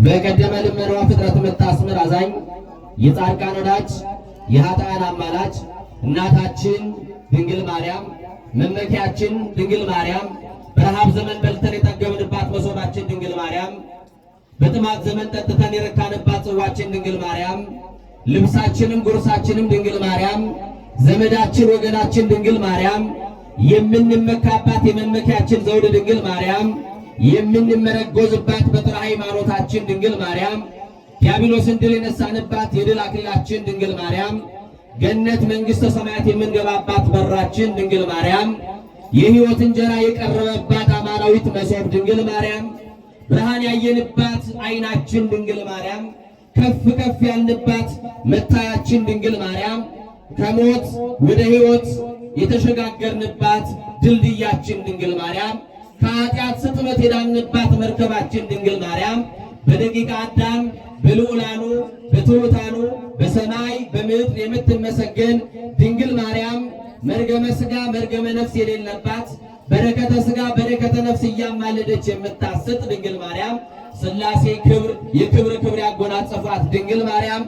በቀደመ ልመናዋ ፍጥረት የምታስምር አዛኝ፣ የጻድቃን ወዳጅ፣ የኃጥአን አማላጅ እናታችን ድንግል ማርያም፣ መመኪያችን ድንግል ማርያም፣ በረሃብ ዘመን በልተን የጠገብንባት መሶባችን ድንግል ማርያም፣ በጥማት ዘመን ጠጥተን የረካንባት ጽዋችን ድንግል ማርያም፣ ልብሳችንም ጉርሳችንም ድንግል ማርያም፣ ዘመዳችን ወገናችን ድንግል ማርያም፣ የምንመካባት የመመኪያችን ዘውድ ድንግል ማርያም፣ የምንመረጎዝባት በትረ ሃይማኖታችን ድንግል ማርያም፣ ዲያብሎስን ድል የነሳንባት የድል አክሊላችን ድንግል ማርያም፣ ገነት መንግሥተ ሰማያት የምንገባባት በራችን ድንግል ማርያም፣ የሕይወት እንጀራ የቀረበባት አማናዊት መሶብ ድንግል ማርያም፣ ብርሃን ያየንባት ዓይናችን ድንግል ማርያም፣ ከፍ ከፍ ያልንባት መታያችን ድንግል ማርያም፣ ከሞት ወደ ሕይወት የተሸጋገርንባት ድልድያችን ድንግል ማርያም፣ ከኃጢአት ስጥመት የዳንባት መርከባችን ድንግል ማርያም፣ በደቂቀ አዳም በልዑላኑ በትሑታኑ በሰማይ በምድር የምትመሰገን ድንግል ማርያም፣ መርገመ ሥጋ መርገመ ነፍስ የሌለባት፣ በረከተ ሥጋ በረከተ ነፍስ እያማለደች የምታሰጥ ድንግል ማርያም፣ ሥላሴ ክብር የክብር ክብር ያጎናጸፏት ድንግል ማርያም፣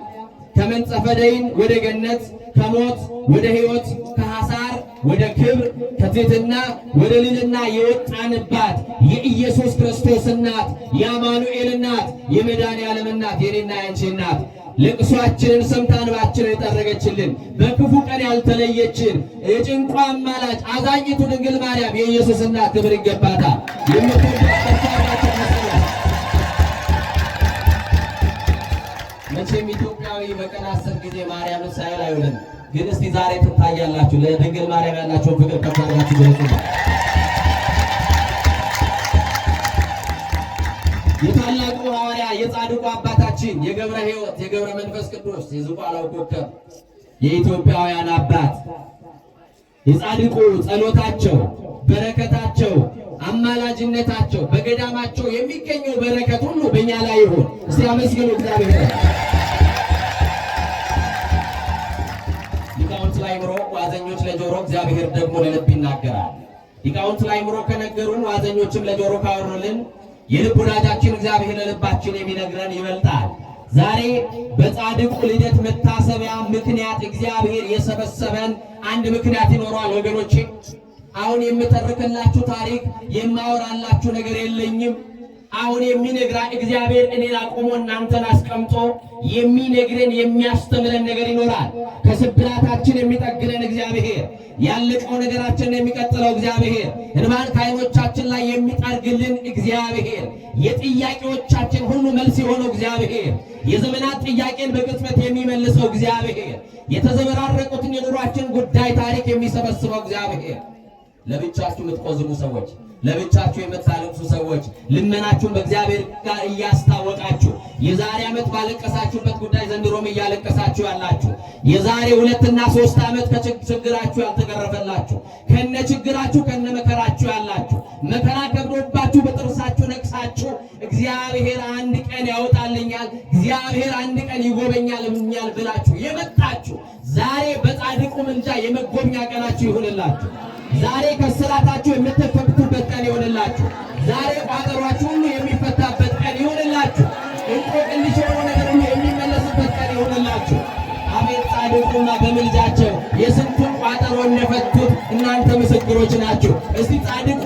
ከመንጸፈ ደይን ወደ ገነት፣ ከሞት ወደ ሕይወት፣ ከሐሳር ወደ ክብር፣ ከትሕትና ወደ ልዕልና የወጣንባት የኢየሱስ ክርስቶስ እናት፣ የአማኑኤል እናት፣ የመድኃኔዓለም እናት፣ የኔና ያንቺ እናት፣ ልቅሷችንን ሰምታ እንባችንን የጠረገችልን፣ በክፉ ቀን ያልተለየችን፣ የጭንቋ አማላጅ አዛኝቱ ድንግል ማርያም የኢየሱስ እናት ክብር ይገባታል። የምትወዷት። መቼም ኢትዮጵያዊ በቀን 10 ጊዜ ማርያምን ሳይል አይውልም። ግን እስቲ ዛሬ ትታያላችሁ። ለድንግል ማርያም ያላቸውን ፍቅር ከፍ አድርጋችሁ ግለጹ። የታላቁ ሐዋርያ የጻድቁ አባታችን የገብረ ሕይወት የገብረ መንፈስ ቅዱስ የዝቋላው ኮከብ የኢትዮጵያውያን አባት የጻድቁ ጸሎታቸው፣ በረከታቸው፣ አማላጅነታቸው፣ በገዳማቸው የሚገኘው በረከት ሁሉ በእኛ ላይ ይሁን። እስቲ አመስግኑ እግዚአብሔር። ሊቃውንት ለአእምሮ፣ ዋዘኞች ለጆሮ፣ እግዚአብሔር ደግሞ ለልብ ይናገራል። ሊቃውንት ለአእምሮ ከነገሩን፣ ዋዘኞችም ለጆሮ ካወሩልን፣ የልብ ወዳጃችን እግዚአብሔር ለልባችን የሚነግረን ይበልጣል። ዛሬ በጻድቁ ልደት መታሰቢያ ምክንያት እግዚአብሔር የሰበሰበን አንድ ምክንያት ይኖረዋል ወገኖቼ። አሁን የምተርክላችሁ ታሪክ፣ የማወራላችሁ ነገር የለኝም። አሁን የሚነግራ እግዚአብሔር እኔን አቁሞ እናንተን አስቀምጦ የሚነግረን የሚያስተምረን ነገር ይኖራል። ከስብራታችን የሚጠግነን እግዚአብሔር፣ ያለቀው ነገራችንን የሚቀጥለው እግዚአብሔር፣ እንባን ከዓይኖቻችን ላይ የሚጠርግልን እግዚአብሔር፣ የጥያቄዎቻችን ሁሉ መልስ የሆነው እግዚአብሔር፣ የዘመናት ጥያቄን በቅጽበት የሚመልሰው እግዚአብሔር፣ የተዘበራረቁትን የኑሯችን ጉዳይ ታሪክ የሚሰበስበው እግዚአብሔር፣ ለብቻችሁ የምትቆዝሙ ሰዎች፣ ለብቻችሁ የምታለቅሱ ሰዎች፣ ልመናችሁን በእግዚአብሔር ጋር እያስታወቃችሁ፣ የዛሬ ዓመት ባለቀሳችሁበት ጉዳይ ዘንድሮም እያለቀሳችሁ ያላችሁ፣ የዛሬ 2ና 3 ዓመት ከችግራችሁ ያልተገረፈላችሁ፣ ከነ ችግራችሁ ከነ መከራችሁ ያላችሁ፣ መከራ ከብዶባችሁ በጥርሳችሁ ነቅሳችሁ እግዚአብሔር አንድ ቀን ያወጣልኛል፣ እግዚአብሔር አንድ ቀን ይጎበኛል ብላችሁ የመጣችሁ፣ ዛሬ በጻድቁ ምልጃ የመጎብኛ ቀናችሁ ይሁንላችሁ። ዛሬ ከስራታችሁ የምትፈቱበት ቀን ይሆንላችሁ። ዛሬ ቋጠሯችሁ ሁሉ የሚፈታበት ቀን ይሆንላችሁ። እንቆቅልሽ የሆነ ነገር ሁሉ የሚመለስበት ቀን ይሆንላችሁ። አቤት ጻድቁማ በምልጃቸው የስንቱን ቋጠሮ እንደፈቱት እናንተ ምስክሮች ናችሁ። እስቲ ጻድቁ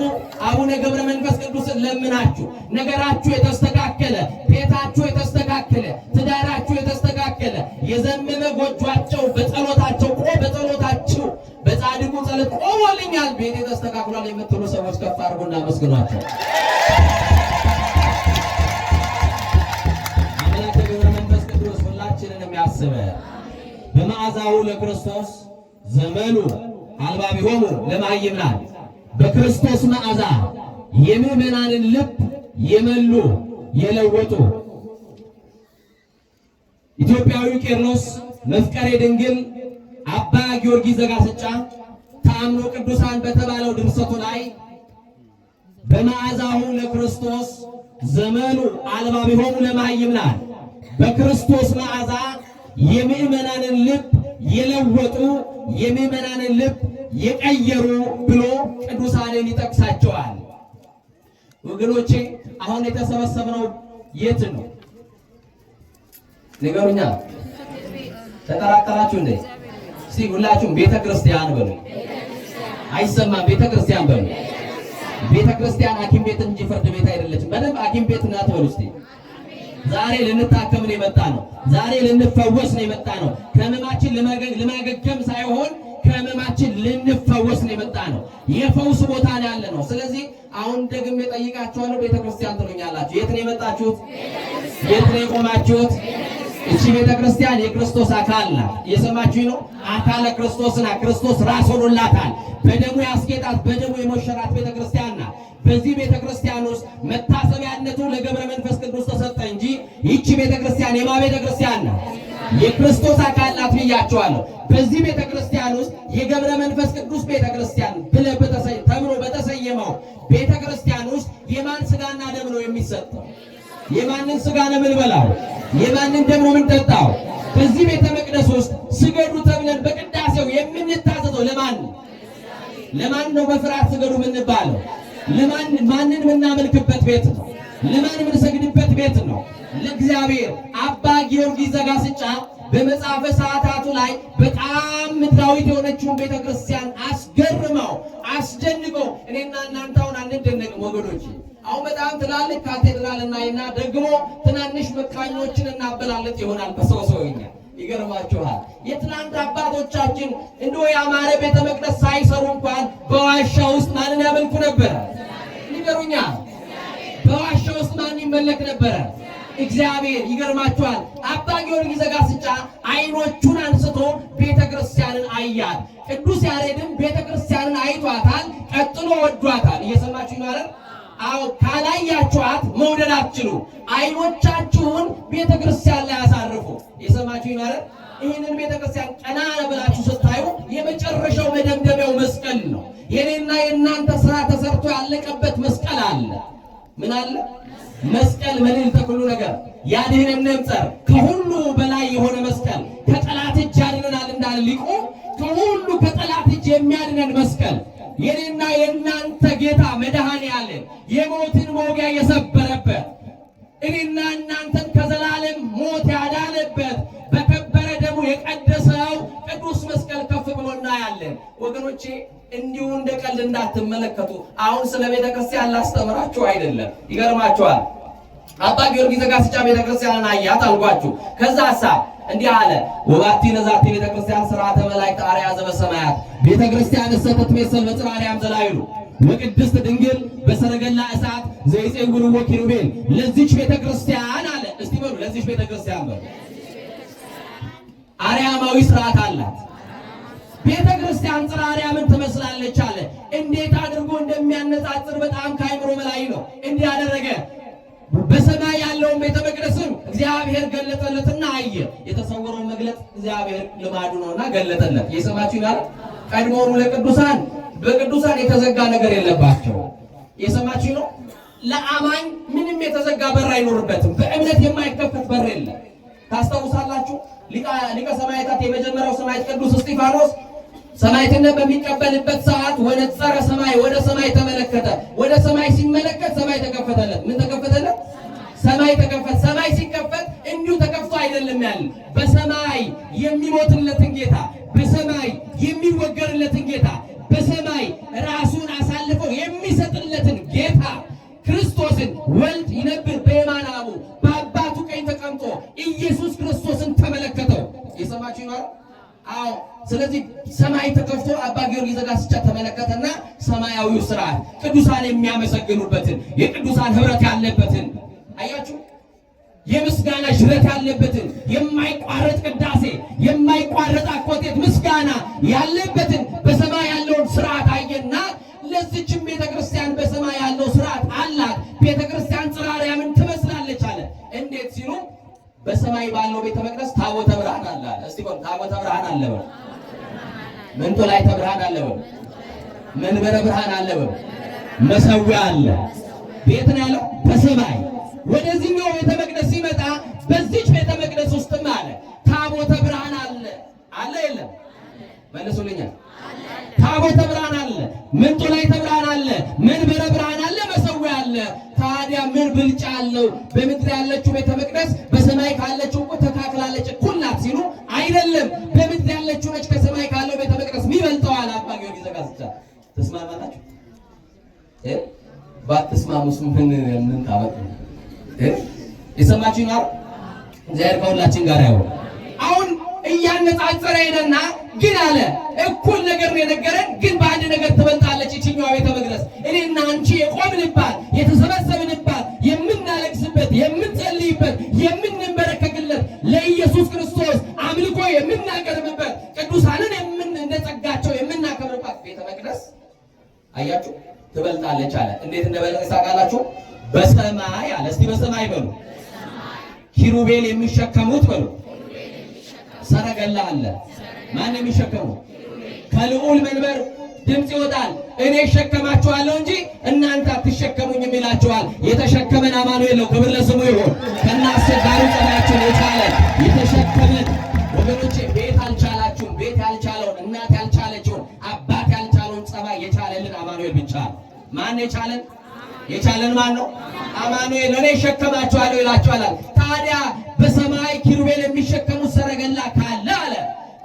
አቡነ ገብረ መንፈስ ቅዱስን ለምናችሁ ነገራችሁ የተስተካከለ፣ ቤታችሁ የተስተካከለ፣ ትዳራችሁ የተስተካከለ፣ የዘመመ ጎጇቸው በጸሎታቸው በጸሎታችሁ በጻድቁ ጸሎት ቆሞልኛል፣ ቤቴ ተስተካክሏል የምትሉ ሰዎች ከፍ አድርጉና አመስግኗቸው። አምላከ ገብረ መንፈስ ቅዱስ ሁላችንንም ያስበ። በመዓዛሁ ለክርስቶስ ዘመኑ አልባቢሆሙ ለመሃይምናን፣ በክርስቶስ መዓዛ የምዕመናንን ልብ የመሉ የለወጡ፣ ኢትዮጵያዊው ቄርሎስ መፍቀሬ ድንግል አባ ጊዮርጊስ ዘጋስጫ ተአምኖ ቅዱሳን በተባለው ድርሰቱ ላይ በመዓዛሁ ለክርስቶስ ዘመኑ አልባቢሆሙ ለመሃይምናን፣ በክርስቶስ መዓዛ የምዕመናንን ልብ የለወጡ፣ የምዕመናንን ልብ የቀየሩ ብሎ ቅዱሳንን ይጠቅሳቸዋል። ወገኖቼ፣ አሁን የተሰበሰብነው የት ነው? ንገሩኛ። ተጠራጠራችሁ እንዴ? እስቲ ሁላችሁም ቤተ ክርስቲያን በሉ። አይሰማም? ቤተ ክርስቲያን በሉ። ቤተ ክርስቲያን ሐኪም ቤት እንጂ ፍርድ ቤት አይደለችም። በደንብ ሐኪም ቤት ናት በሉ እስቲ። ዛሬ ልንታከም ነው የመጣ ነው። ዛሬ ልንፈወስ ነው የመጣ ነው። ከህመማችን ለማገገም ሳይሆን ከህመማችን ልንፈወስ ነው የመጣ ነው። የፈውስ ቦታ ነው ያለ ነው። ስለዚህ አሁን ደግሜ ጠይቃችኋለሁ። ቤተ ክርስቲያን ትሉኛላችሁ። የት ነው የመጣችሁት? የት ነው የቆማችሁት? እቺ ቤተ ክርስቲያን የክርስቶስ አካል ናት። እየሰማችሁኝ ነው? አካለ ክርስቶስ ናት። ክርስቶስ ራስ ሆኖላታል። በደሙ ያስጌጣት፣ በደሙ የሞሸራት ቤተ ክርስቲያን ናት። በዚህ ቤተ ክርስቲያን ውስጥ መታሰቢያነቱ ለገብረ መንፈስ ቅዱስ ተሰጠ እንጂ ይቺ ቤተ ክርስቲያን የማ ቤተ ክርስቲያን ናት? የክርስቶስ አካል ናት ብያቸዋለሁ። በዚህ ቤተ ክርስቲያን ውስጥ የገብረ መንፈስ ቅዱስ ቤተ ክርስቲያን ተብሎ በተሰየመው ቤተ ክርስቲያን ውስጥ የማን ስጋና ደም ነው የሚሰጠው? የማንን ስጋ ነው የምንበላው? የማንን ደም ነው የምንጠጣው? በዚህ ቤተ መቅደስ ውስጥ ስገዱ ተብለን በቅዳሴው የምንታዘዘው ለማን ነው? ለማን ነው በፍርሃት ስገዱ የምንባለው? ለማን? ማንን የምናመልክበት ቤት ነው? ለማን የምንሰግድበት ቤት ነው? ለእግዚአብሔር። አባ ጊዮርጊስ ዘጋስጫ በመጽሐፈ ሰዓታቱ ላይ በጣም ምድራዊት የሆነችውን ቤተክርስቲያን አስገርመው አስደንቀው፣ እኔና እናንተ አሁን አንደነቅም ወገኖች። አሁን በጣም ትላልቅ ካቴድራል እናይና ደግሞ ትናንሽ መቃኞችን እናበላለጥ ይሆናል በሰው ሰውኛ። ይገርማችኋል። የትናንት አባቶቻችን እንዲሁ ያማረ ቤተ መቅደስ ሳይሰሩ እንኳን በዋሻ ውስጥ ማንን ያመልኩ ነበረ? ንገሩኛ። በዋሻ ውስጥ ማን ይመለክ ነበረ? እግዚአብሔር። ይገርማችኋል። አባ ጊዮርጊስ ዘጋስጫ አይኖቹን አንስቶ ቤተ ክርስቲያንን አያት። ቅዱስ ያሬድም ቤተ ክርስቲያንን አይቷታል፣ ቀጥሎ ወዷታል። እየሰማችሁ ማለት? አዎ፣ ካላያችኋት መውደድ አትችሉ። አይኖቻችሁን ቤተ ክርስቲያን ላይ አሳርፉ። እየሰማችሁ ማለት? ይህንን ቤተ ክርስቲያን ቀና ብላችሁ ስታዩ የመጨረሻው መደምደሚያው መስቀል ነው። የኔና የእናንተ ስራ ተሰርቶ ያለቀበት መስቀል አለ። ምን አለ? መስቀል መልዕልተ ኩሉ ነገር ያድኅነነ እምጸር፣ ከሁሉ በላይ የሆነ መስቀል ከጠላት እጅ ያድነናል እንዳለ ሊቁ፣ ከሁሉ ከጠላት እጅ የሚያድነን መስቀል፣ የኔና የእናንተ ጌታ መድኃኔዓለም የሞትን መውጊያ የሰበረበት፣ እኔና እናንተን ከዘላለም ሞት ያዳነበት፣ በከበረ ደሙ የቀደሰው ቅዱስ መስቀል ከፍ ብሎ እናያለን። ወገኖቼ፣ እንዲሁ እንደ ቀልድ እንዳትመለከቱ። አሁን ስለ ቤተ ክርስቲያን ላስተምራችሁ አይደለም። ይገርማችኋል። አባ ጊዮርጊስ ዘጋስጫ ቤተ ክርስቲያንን አያት አልኳችሁ። ከዛ ሀሳብ እንዲህ አለ። ወባቲ ለዛቲ ቤተ ክርስቲያን ስርዓተ መላእክት አርያ ዘበሰማያት፣ ቤተ ክርስቲያን እሰ ትትሜሰል በጽርሐ አርያም ዘላዕሉ ወቅድስት ድንግል በሰረገላ እሳት ዘይጼውርዎ ኪሩቤል። ለዚች ቤተ ክርስቲያን አለ። እስቲ በሉ፣ ለዚች ቤተ ክርስቲያን በሉ። አርያማዊ ስርዓት አላት። ቤተ ክርስቲያን ጽርሐ አርያምን ትመስላለች አለ። እንዴት አድርጎ እንደሚያነጻጽር በጣም ከአእምሮ በላይ ነው። እንዲህ አደረገ። በሰማይ ያለውን ቤተ መቅደስም እግዚአብሔር ገለጠለትና አየ። የተሰወረውን መግለጥ እግዚአብሔር ልማዱ ነውና ገለጠለት። የሰማችሁ ይላል። ቀድሞውኑ ለቅዱሳን በቅዱሳን የተዘጋ ነገር የለባቸው። የሰማችሁ ነው። ለአማኝ ምንም የተዘጋ በር አይኖርበትም። በእምነት የማይከፈት በር የለም። ታስታውሳላችሁ? ሊቀ ሰማዕታት የመጀመሪያው ሰማዕት ቅዱስ እስጢፋኖስ ሰማዕትነት በሚቀበልበት ሰዓት ወነጸረ ሰማይ፣ ወደ ሰማይ ተመለከተ። ወደ ሰማይ ሲመለከት ሰማይ ተከፈተለት። ምን ተከፈተለት? ሰማይ ተከፈተ። ሰማይ ሲከፈት እንዲሁ ተከፍቶ አይደለም ያለ፣ በሰማይ የሚሞትለትን ጌታ፣ በሰማይ የሚወገርለትን ጌታ፣ በሰማይ ራሱን አሳልፎ የሚሰጥለትን ጌታ ክርስቶስን፣ ወልድ ይነብር በየማነ አቡ፣ በአባቱ ቀኝ ተቀምጦ ኢየሱስ ክርስቶስን ተመለከተው። የሰማችሁ ይኖራል? አዎ። ስለዚህ ሰማይ ተከፍቶ አባ ጊዮርጊስ ዘጋስጫ ተመለከተና ሰማያዊው ስርዓት፣ ቅዱሳን የሚያመሰግኑበትን፣ የቅዱሳን ህብረት ያለበትን አያችሁ። የምስጋና ጅረት ያለበትን፣ የማይቋረጥ ቅዳሴ፣ የማይቋረጥ አኮቴት ምስጋና ያለበትን በሰማይ ያለውን ስርዓት አየና ለዚችም ቤተክርስቲያን በሰማይ ያለው ስርዓት አላት። ቤተክርስቲያን ጽርሐ አርያምን ትመስላለች አለ። እንዴት ሲሉ በሰማይ ባለው ቤተ መቅደስ ታቦተ ብርሃን አለ አለ። እስቲ በሉ፣ ታቦተ ብርሃን አለ በሉ። መንጦላዕተ ብርሃን አለ በሉ። መንበረ ብርሃን አለ በሉ። መሰዊያ አለ። ቤት ነው ያለው በሰማይ። ወደዚህኛው ቤተ መቅደስ ሲመጣ በዚች ቤተ መቅደስ ውስጥም አለ ታቦተ ብርሃን አለ። አለ የለም? መልሱልኛል። ታቦተ ብርሃን አለ፣ መንጦላዕተ ብርሃን አለ፣ መንበረ ብርሃን አለ፣ መሰዊያ አለ። ታዲያ ምን ብልጫ አለው? በምድር ያለችው ቤተ መቅደስ በሰማይ ካለችው እኮ ተካክላለች፣ እኩል ናት ሲሉ አይደለም፣ በምድር ያለችው ነች ከሰማይ ካለው ቤተ መቅደስ የሚበልጠው አለ አባ ጊዮርጊስ ዘጋስጫ። ተስማማላችሁ? ባትስማሙስ ምን ምን ታመጡ? የሰማችሁ ነው። እግዚአብሔር ከሁላችን ጋር ይሁን። አሁን እያነጻጸረ ሄደና ግን አለ እኩል ነገር ነው የነገረን፣ ግን በአንድ ነገር ትበልጣለች ይችኛዋ ቤተ መቅደስ። እኔና አንቺ የቆምንባት፣ የተሰበሰብንባት፣ የምናለቅስበት፣ የምንጸልይበት፣ የምንንበረከክለት፣ ለኢየሱስ ክርስቶስ አምልኮ የምናቀርብበት፣ ቅዱሳንን እንደጸጋቸው የምናከብርባት ቤተ መቅደስ አያችሁ ትበልጣለች አለ። እንዴት እንደበለጠች ታውቃላችሁ? በሰማይ አለ። እስቲ በሰማይ በሉ። ኪሩቤል የሚሸከሙት በሉ ሰረገላ አለ። ማን የሚሸከሙ? ከልዑል መንበር ድምፅ ይወጣል። እኔ እሸከማችኋለሁ እንጂ እናንተ አትሸከሙኝም ይላችኋል። የተሸከመን አማኑኤል ነው። ክብር ለስሙ ይሁን። ከና አስቸጋሪው ጸባያችን የቻለ የተሸከመን ወገኖቼ፣ ቤት አልቻላችሁም። ቤት ያልቻለውን፣ እናት ያልቻለችውን፣ አባት ያልቻለውን ጸባይ የቻለልን አማኑኤል ብቻ ነው። ማን የቻለን? የቻለን ማን ነው? አማኑኤል። እኔ እሸከማችኋለሁ ይላችኋል። ታዲያ በሰማይ ኪሩቤል የሚሸከሙት ሰረገላ ካለ አለ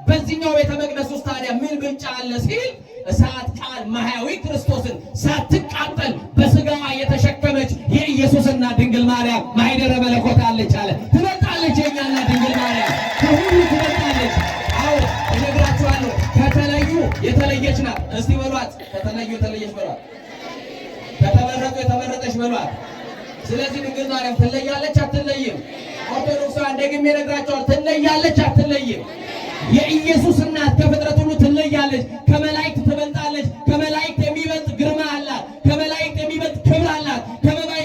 በዚህኛው ቤተ መቅደስ ውስጥ ታዲያ ምን ብልጫ አለ ሲል እሳት ቃል ማህያዊ ክርስቶስን ሳትቃጠል በስጋዋ የተሸከመች የኢየሱስና ድንግል ማርያም ማኅደረ መለኮት አለች አለ። ትበልጣለች። የኛና ድንግል ማርያም ከሁሉ ትበልጣለች። አዎ እነግራችኋለሁ፣ ከተለዩ የተለየች ናት። እስቲ በሏት፣ ከተለዩ የተለየች በሏት፣ ከተመረጡ የተመረጠች በሏት። ስለዚህ ድንግል ማርያም ትለያለች አትለይም? ኦርቶዶክሳውያን ደግሜ እነግራቸዋለሁ፣ ትለያለች አትለይም? የኢየሱስ እናት ከፍጥረት ሁሉ ትለያለች። ከመላእክት ትበልጣለች። ከመላእክት የሚበልጥ ግርማ አላት። ከመላእክት የሚበልጥ ክብር አላት።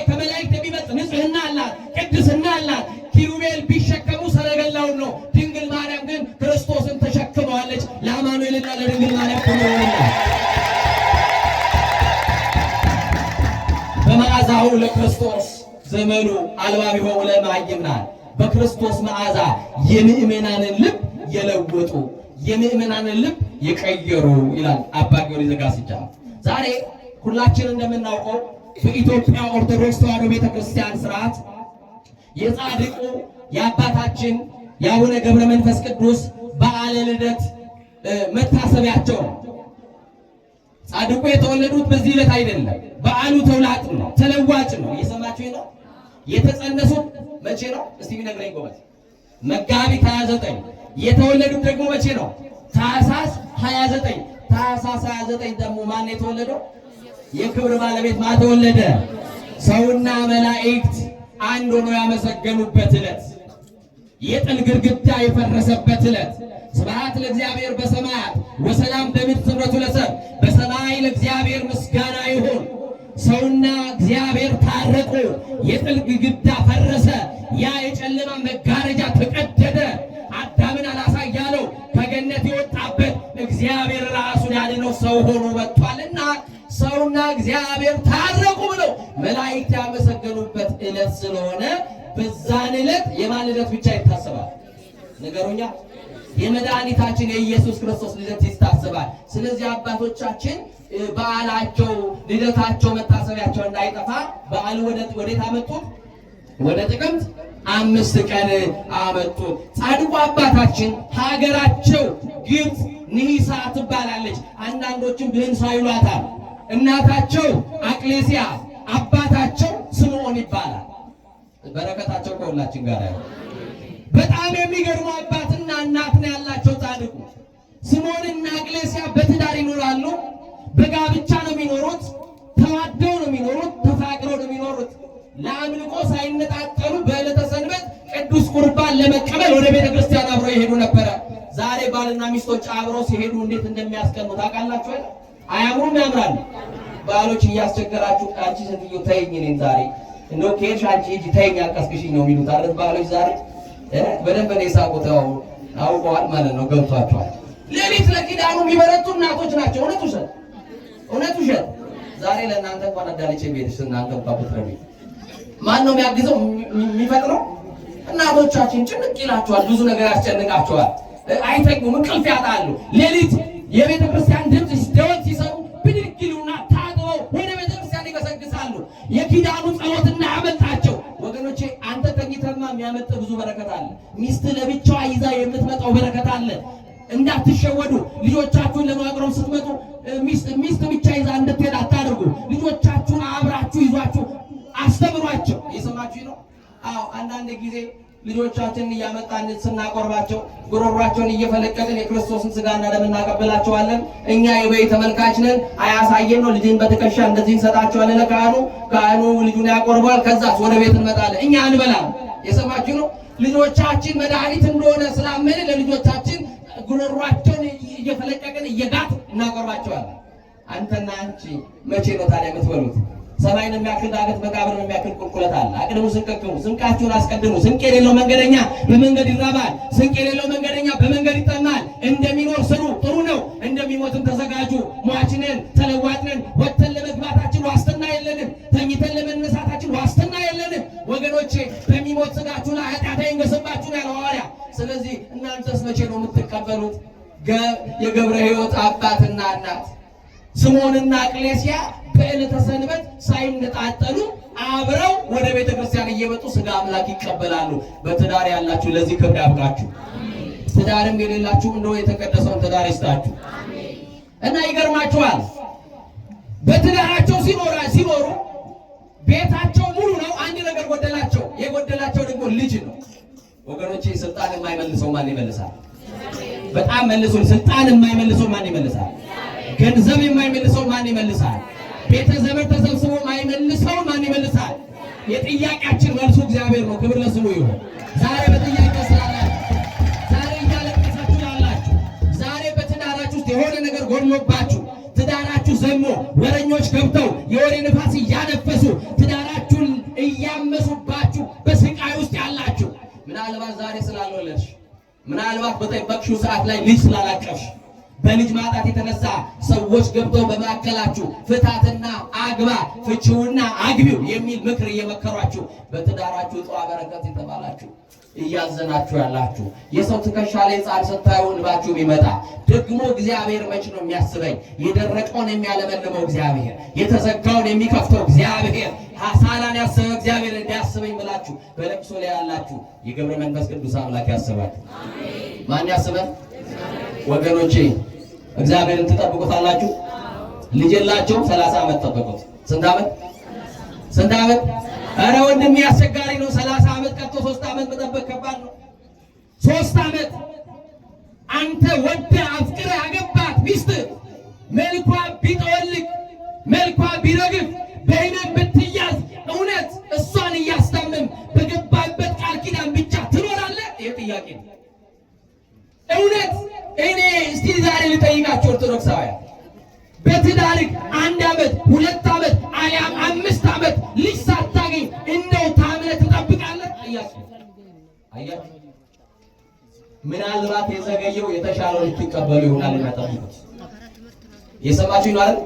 ከመላእክት የሚበልጥ ንጽሕና አላት፣ ቅድስና አላት። ኪሩቤል ቢሸከሙ ሰረገላውን ነው። ድንግል ማርያም ግን ክርስቶስን ተሸክመዋለች። ለአማኑኤልና ለድንግል ማርያም ክብር ይሁንላት። በመዓዛሁ ለክርስቶስ ዘመኑ አልባቢሆሙ ለመሃይምናን፣ በክርስቶስ መዓዛ የምእመናንን ልብ የለወጡ፣ የምእመናንን ልብ የቀየሩ ይላል አባ ጊዮርጊስ ዘጋስጫ። ዛሬ ሁላችን እንደምናውቀው በኢትዮጵያ ኦርቶዶክስ ተዋሕዶ ቤተክርስቲያን ስርዓት የጻድቁ የአባታችን የአቡነ ገብረ መንፈስ ቅዱስ በዓለ ልደት መታሰቢያቸው ነው። ጻድቁ የተወለዱት በዚህ ዕለት አይደለም። በዓሉ ተውላጥ ነው፣ ተለዋጭ ነው። እየሰማችሁ ነው። የተጸነሱት መቼ ነው? እስቲ ቢነግረኝ ጎበዝ። መጋቢት 29። የተወለዱት ደግሞ መቼ ነው? ታኅሳስ 29። ታኅሳስ 29 ደግሞ ማን የተወለደው? የክብር ባለቤት ማን ተወለደ? ሰውና መላእክት አንድ ሆኖ ያመሰገኑበት ዕለት፣ የጥል ግድግዳ የፈረሰበት ዕለት። ስብሐት ለእግዚአብሔር በሰማያት ወሰላም በምድር ስምረቱ ለሰብእ። በሰማይ ለእግዚአብሔር ምስጋና ይሁን። ሰውና እግዚአብሔር ታረቁ። የጥል ግድግዳ ፈረሰ። ያ የጨለማ መጋረጃ ተቀደደ። አዳምን አላሳያለው ከገነት የወጣበት እግዚአብሔር ራሱን ያድነው ሰው ሆኖ መጥቷልና ሰውና እግዚአብሔር ታረቁ ብለው መላእክት ያመሰገኑበት ዕለት ስለሆነ በዛን ዕለት የማን ልደት ብቻ ይታሰባል? ንገሩኛ። የመድኃኒታችን የኢየሱስ ክርስቶስ ልደት ይታሰባል። ስለዚህ አባቶቻችን በዓላቸው፣ ልደታቸው፣ መታሰቢያቸው እንዳይጠፋ በዓሉ ወዴት አመጡት? ወደ ጥቅምት 5 ቀን አመጡት። ጻድቁ አባታችን ሀገራቸው ግብፅ ንሂሳ ትባላለች። አንዳንዶችም ብህንሳ ይሏታል። እናታቸው አቅሌሲያ፣ አባታቸው ስምዖን ይባላል። በረከታቸው ከሁላችን ጋር ይሁን። በጣም የሚገርሙ አባትና እናት ነው ያላቸው ጻድቁ። ስምዖንና አቅሌሲያ በትዳር ይኖራሉ። በጋብቻ ነው የሚኖሩት። ተዋደው ነው የሚኖሩት። ተፋቅረው ነው የሚኖሩት። ለአምልኮ ሳይነጣጠሉ በዕለተ ሰንበት ቅዱስ ቁርባን ለመቀበል ወደ ቤተ ክርስቲያን አብረው ይሄዱ ነበረ። ዛሬ ባልና ሚስቶች አብረው ሲሄዱ እንዴት እንደሚያስቀኑ ታውቃላችሁ አይደል? አያምሩም? ያምራሉ። ባሎች እያስቸገራችሁ አንቺ ሴትዮ ተይኝ፣ እኔን ዛሬ እንደው ከሄድሽ አንቺ ሂጂ ተይኝ፣ አቀስቅሽኝ ነው የሚሉት አይደል? ባሎች ዛሬ በደንብ ነው የሳቁት። አውቀዋል ማለት ነው፣ ገብቷቸዋል። ሌሊት ለኪዳኑ የሚበረቱ እናቶች ናቸው። እውነት ውሸት? እውነት ውሸት? ዛሬ ለእናንተ እንኳን አዳልቼ ቤትሽ እናንተ እንኳን ብትረዱ ማን ነው የሚያግዘው የሚፈጥረው? እናቶቻችን ጭንቅ ይላቸዋል፣ ብዙ ነገር ያስጨንቃቸዋል። አይተኙም፣ እንቅልፍ ያጣሉ። ሌሊት የቤተ ክርስቲያን ድምፅ ደወል ሲሰሙ ብድግ ይሉና ታጥበው ወደ ቤተ ክርስቲያን ይገሰግሳሉ። የኪዳኑ ጸሎት እንዳያመልጣቸው። ወገኖቼ አንተ ተኝተማ የሚያመጥ ብዙ በረከት አለ። ሚስት ለብቻዋ ይዛ የምትመጣው በረከት አለ። እንዳትሸወዱ። ልጆቻችሁን ለማቅረብ ስትመጡ ሚስት ብቻ ይዛ እንድትሄድ አታድርጉ። ልጆቻችሁን አብራችሁ ይዟችሁ አስተምሯቸው። እየሰማችሁ ነው? አዎ። አንዳንድ ጊዜ ልጆቻችንን እያመጣን ስናቆርባቸው ጉሮሯቸውን እየፈለቀቅን የክርስቶስን ስጋና ደም እናቀብላቸዋለን። እኛ የበይ ተመልካች ነን። አያሳየን ነው። ልጅን በትከሻ እንደዚህ እንሰጣቸዋለን ለካህኑ። ካህኑ ልጁን ያቆርበዋል። ከዛስ ወደ ቤት እንመጣለን። እኛ አንበላም። የሰማችሁ ነው። ልጆቻችን መድኃኒት እንደሆነ ስላመንን ለልጆቻችን ጉሮሯቸውን እየፈለቀቅን እየጋት እናቆርባቸዋለን። አንተና አንቺ መቼ ነው ታዲያ የምትበሉት? ሰማይን የሚያክል ዳገት መቃብርን የሚያክል ቁልቁለት አለ። አቅድሙ ስንቅክሙ፣ ስንቃችሁን አስቀድሙ። ስንቅ የሌለው መንገደኛ በመንገድ ይራባል። ስንቅ የሌለው መንገደኛ በመንገድ ይጠማል። እንደሚኖር ስሩ፣ ጥሩ ነው። እንደሚሞትም ተዘጋጁ። ሟችነን፣ ተለዋጭነን፣ ወጥተን ለመግባታችን ዋስትና የለንም። ተኝተን ለመነሳታችን ዋስትና የለንም። ወገኖቼ በሚሞት ስጋችሁ ላይ ኃጢአት አይንገስባችሁ ነው ያለው ሐዋርያ። ስለዚህ እናንተስ መቼ ነው የምትቀበሉት? የገብረ ሕይወት አባትና እናት ስምዖንና ቅሌስያ በዕለተ ሰንበት ሳይነጣጠሉ አብረው ወደ ቤተ ክርስቲያን እየመጡ ስጋ አምላክ ይቀበላሉ። በትዳር ያላችሁ ለዚህ ክብር ያብቃችሁ። ትዳርም የሌላችሁ እንደው የተቀደሰውን ትዳር ይስጣችሁ። እና ይገርማችኋል፣ በትዳራቸው ሲኖሩ ቤታቸው ሙሉ ነው። አንድ ነገር ጎደላቸው። የጎደላቸው ደግሞ ልጅ ነው። ወገኖቼ ስልጣን የማይመልሰው ማን ይመልሳል? በጣም መልሶ ስልጣን የማይመልሰው ማን ይመልሳል? ገንዘብ የማይመልሰው ማን ይመልሳል? ቤተ ዘመድ ተሰብስቦ የማይመልሰው ማን ይመልሳል? የጥያቄያችን መልሱ እግዚአብሔር ነው። ክብር ለስሙ ይሁን። ዛሬ በጥያቄ ስላላችሁ፣ ዛሬ እያለቀሳችሁ ላላችሁ፣ ዛሬ በትዳራችሁ ውስጥ የሆነ ነገር ጎድሎባችሁ ትዳራችሁ ዘሞ ወረኞች ገብተው የወሬ ንፋስ እያነፈሱ ትዳራችሁን እያመሱባችሁ በስቃይ ውስጥ ያላችሁ፣ ምናልባት ዛሬ ስላልወለድሽ፣ ምናልባት በጠበቅሽው ሰዓት ላይ ልጅ ስላላቀፍሽ፣ በልጅ ማጣት የተነሳ ሰዎች ገብተው በመካከላችሁ ፍታትና አግባ፣ ፍቺውና አግቢው የሚል ምክር እየመከሯችሁ በትዳራችሁ እጽዋ በረከት የተባላችሁ እያዘናችሁ ያላችሁ፣ የሰው ትከሻ ላይ ሕፃን ስታዩ እንባችሁ ይመጣ። ደግሞ እግዚአብሔር መች ነው የሚያስበኝ? የደረቀውን የሚያለመልመው እግዚአብሔር፣ የተዘጋውን የሚከፍተው እግዚአብሔር፣ ሳላን ያሰበ እግዚአብሔር እንዲያስበኝ ብላችሁ በለቅሶ ላይ ያላችሁ የገብረ መንፈስ ቅዱስ አምላክ ያስባችሁ። ማን ያስበን? ወገኖቼ እግዚአብሔርን ትጠብቁታላችሁ? ልጅ የላቸውም። 30 ዓመት ጠበቁት። ስንት ዓመት? ስንት ዓመት? ኧረ ወንድሜ አስቸጋሪ ነው። 30 ዓመት ቀጥቶ 3 ዓመት መጠበቅ ከባድ ነው። 3 ዓመት አንተ ወደህ አፍቅረህ አገባት ሚስት መልኳ ቢጠወልቅ መልኳ ቢረግፍ በህመም ብትያዝ እውነት እሷን እያስታመም በገባበት ቃል ኪዳን ብቻ ትኖራለህ? ይህ ጥያቄ ነው። እውነት እኔ እስቲ ዛሬ ልጠይቃችሁ ኦርቶዶክሳውያን፣ በትዳርህ 1 ዓመት 2 ዓመት አሊያም 5 ዓመት ልጅ ሳታገኝ እንደው ታምነህ ትጠብቃለህ? አያችሁ አያችሁ፣ ምናልባት የዘገየው የተሻለው ልትቀበሉ ይሆናል። እና ጠብቁት። የሰማችሁ ነው አይደል?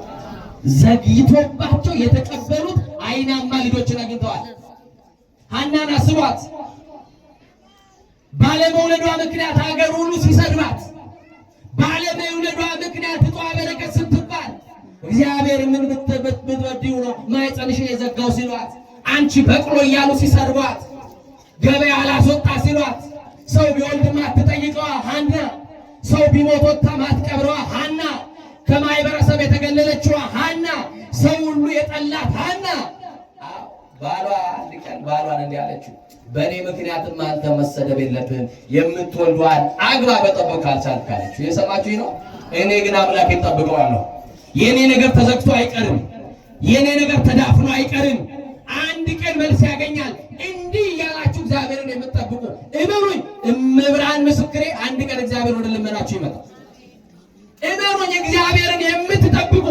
ዘግይቶባቸው የተቀበሉት አይናማ ልጆችን አግኝተዋል። ሐናን አስቧት። ባለመውለዷ ምክንያት ሀገር ሁሉ ሲሰድባት፣ ባለመውለዷ ምክንያት እጧ በረከት ስትባል፣ እግዚአብሔር ምን ብትበድዩ ነው ማኅፀንሽን የዘጋው ሲሏት፣ አንቺ በቅሎ እያሉ ሲሰድቧት፣ ገበያ አላስወጣ ሲሏት፣ ሰው ቢወልድ ማትጠይቀዋ ሐና፣ ሰው ቢሞት ወጥታ ማትቀብረዋ ሐና፣ ከማህበረሰብ የተገለለችዋ ሐና፣ ሰው ሁሉ የጠላት ሐና፣ ባሏ አንድ ቀን ባሏን እንዲህ አለችው፣ በእኔ ምክንያትም አንተ መሰደብ የለብህም፣ የምትወልዷን አግባ በጠበቅ ካልቻልክ አለችው። የሰማችሁኝ ነው። እኔ ግን አምላኬን ጠብቀዋለሁ። የኔ ነገር ተዘግቶ አይቀርም። የኔ ነገር ተዳፍኖ አይቀርም። አንድ ቀን መልስ ያገኛል። እንዲህ እያላችሁ እግዚአብሔርን የምትጠብቁ እመኑኝ፣ እመብርሃን ምስክሬ፣ አንድ ቀን እግዚአብሔር ወደ ልመናችሁ ይመጣል። እመኑኝ፣ እግዚአብሔርን የምትጠብቁ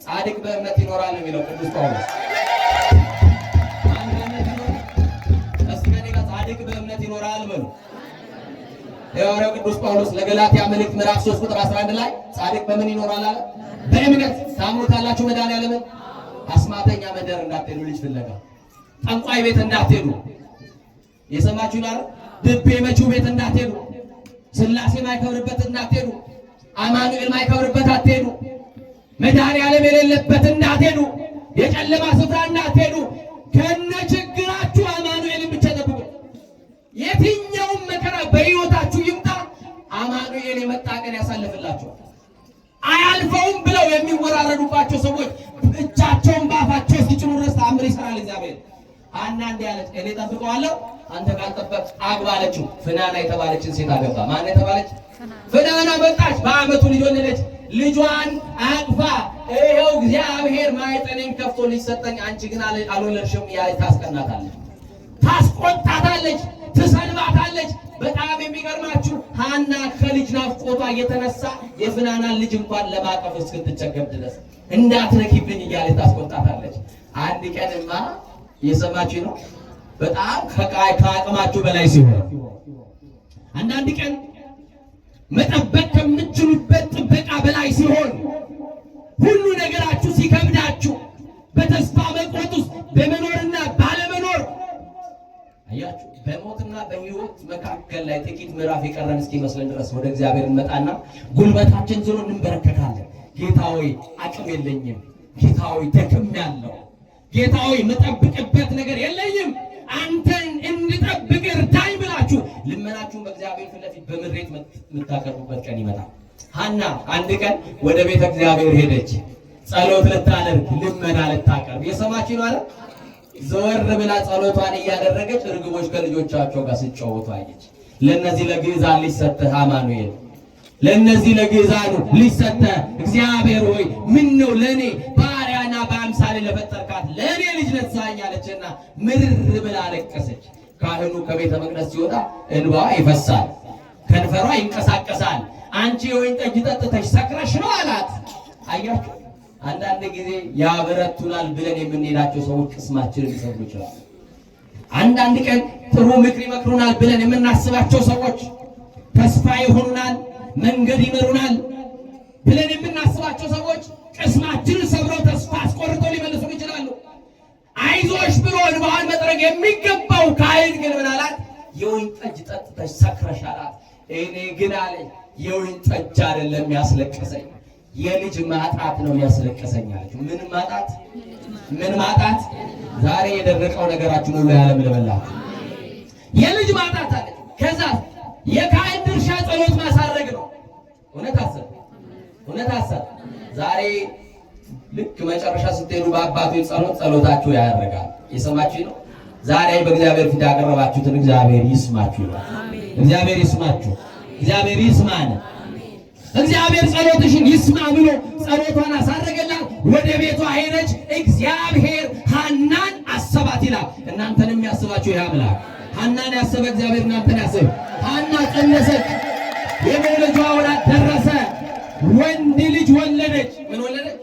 ጻድቅ በእምነት ይኖራል ነው የሚለው ቅዱስ ጳውሎስ። ማን በእምነት ይኖራል? እስኪ ከእኔ ጋር ጻድቅ በእምነት ይኖራል በሉ። የሐዋርያው ቅዱስ ጳውሎስ ለገላትያ መልእክት ምዕራፍ 3 ቁጥር 11 ላይ ጻድቅ በምን ይኖራል አለ? በእምነት። ታምኑታላችሁ መድኃኒዓለምን? አስማተኛ መንደር እንዳትሄዱ፣ ልጅ ፍለጋ ጠንቋይ ቤት እንዳትሄዱ፣ የሰማችሁ ነው። ድቤ መቺው ቤት እንዳትሄዱ፣ ስላሴ ማይከብርበት እንዳትሄዱ፣ አማኑኤል ማይከብርበት አትሄዱ፣ መድኃኒዓለም የሌለበት እንዳትሄዱ፣ የጨለማ ስፍራ እንዳትሄዱ። ከነ ችግራችሁ አማኑኤልን ብቻ ጠብቁ። የትኛውም መከራ በሕይወታችሁ ይምጣ፣ አማኑኤል የመጣ ቀን ያሳልፍላችኋል። አያልፈውም ብለው የሚወራረዱባቸው ሰዎች እጃቸውን ባፋቸው እስኪጭኑ ድረስ ተአምር ይሰራል እግዚአብሔር። ሐና እንዲህ አለች፣ እኔ ጠብቀዋለሁ፣ አንተ ካልጠበቅ አግባ አለችው። ፍናና የተባለችን ሴት አገባ። ማን የተባለች? ፍናና መጣች፣ በአመቱ ልጅ ወለደች። ልጇን አቅፋ ይኸው እግዚአብሔር ማኅፀኔን ከፍቶ ልጅ ሰጠኝ፣ አንቺ ግን አልወለድሽም እያለች ታስቀናታለች፣ ታስቆጣታለች፣ ትሰድባታለች። በጣም የሚገርማችሁ ሐና ከልጅ ናፍቆቷ የተነሳ የፍናናን ልጅ እንኳን ለማቀፍ እስክትቸገር ድረስ እንዳትነኪብኝ እያለች ታስቆጣታለች። አንድ ቀንማ እየሰማችሁ ነው። በጣም ከአቅማችሁ በላይ ሲሆን አንዳንድ ቀን መጠበቅ ከምትችሉበት ጥበቃ በላይ ሲሆን ሁሉ ነገራችሁ ሲከብዳችሁ በተስፋ መቁረጥ ውስጥ በመኖርና ባለመኖር አያችሁ፣ በሞትና በሕይወት መካከል ላይ ጥቂት ምዕራፍ የቀረን እስኪመስለን ድረስ ወደ እግዚአብሔር እንመጣና ጉልበታችን ዝሎ እንበረከካለን። ጌታ ሆይ አቅም የለኝም፣ ጌታ ሆይ ደክሜያለሁ፣ ጌታ ሆይ የምጠብቅበት ነገር የለኝም፣ አንተን እንድጠብቅ እርዳኝ ብላችሁ ልመናችሁን በእግዚአብሔር ፊት ለፊት በምሬት የምታቀርቡበት ቀን ይመጣል። ሐና አንድ ቀን ወደ ቤተ እግዚአብሔር ሄደች፣ ጸሎት ልታደርግ ልመና ልታቀርብ። የሰማችሁ ነው አይደል? ዘወር ብላ ጸሎቷን እያደረገች እርግቦች ከልጆቻቸው ጋር ሲጫወቱ አየች። ለእነዚህ ለግዕዛን ልጅ ሰጠህ አማኑኤል፣ ለእነዚህ ለግዕዛኑ ልጅ ሰጠህ እግዚአብሔር ሆይ ምን ነው ለእኔ ባሪያና በአምሳሌ ለፈጠርካት ለእኔ ልጅ ነሳኝ አለችና ምርር ብላ አለቀሰች። ካህኑ ከቤተ መቅደስ ሲወጣ እንባዋ ይፈሳል፣ ከንፈሯ ይንቀሳቀሳል። አንቺ የወይን ጠጅ ጠጥተሽ ሰክረሽ ነው አላት። አያችሁ፣ አንዳንድ ጊዜ ያበረቱናል ብለን የምንሄዳቸው ሰዎች ቅስማችንን ሊሰብሩ ይችላል። አንዳንድ ቀን ጥሩ ምክር ይመክሩናል ብለን የምናስባቸው ሰዎች ተስፋ ይሆኑናል፣ መንገድ ይመሩናል ብለን የምናስባቸው ሰዎች ቅስማችንን ሰብረው ተስፋ አስቆርጠው ሊመልሱን ይችላሉ። አይዞሽ ብሎ እንባዋን መጥረግ የሚገባው ካህን ግን ምን አላት? የወይን ጠጅ ጠጥተሽ ሰክረሽ አላት። እኔ ግን አለኝ የወይን ጠጅ አይደለም ያስለቀሰኝ የልጅ ማጣት ነው ያስለቀሰኝ አለች። ምን ማጣት? ምን ማጣት? ዛሬ የደረቀው ነገራችን ሁሉ ያለምልምላችሁ። የልጅ ማጣት አለች። ከዛ የካህን ድርሻ ጸሎት ማሳረግ ነው። እውነት አሰብ፣ እውነት አሰብ። ዛሬ ልክ መጨረሻ ስትሄዱ በአባቱ ጸሎት ጸሎታችሁ ያደርጋል። የሰማችሁ ነው። ዛሬ በእግዚአብሔር ፊት ያቀረባችሁትን እግዚአብሔር ይስማችሁ ይላል። እግዚአብሔር ይስማችሁ። እግዚአብሔር ይስማን። እግዚአብሔር ጸሎትሽን ይስማ ብሎ ጸሎቷን አሳረገላት። ወደ ቤቷ ሄደች። እግዚአብሔር ሐናን አሰባት ይላል። እናንተንም ያስባችሁ ይህ አምላክ ሐናን ያሰበ እግዚአብሔር እናንተን ያስብ። ሐና ጸነሰች፣ የመውለጃዋ ወራት ደረሰ፣ ወንድ ልጅ ወለደች። ምን ወለደች?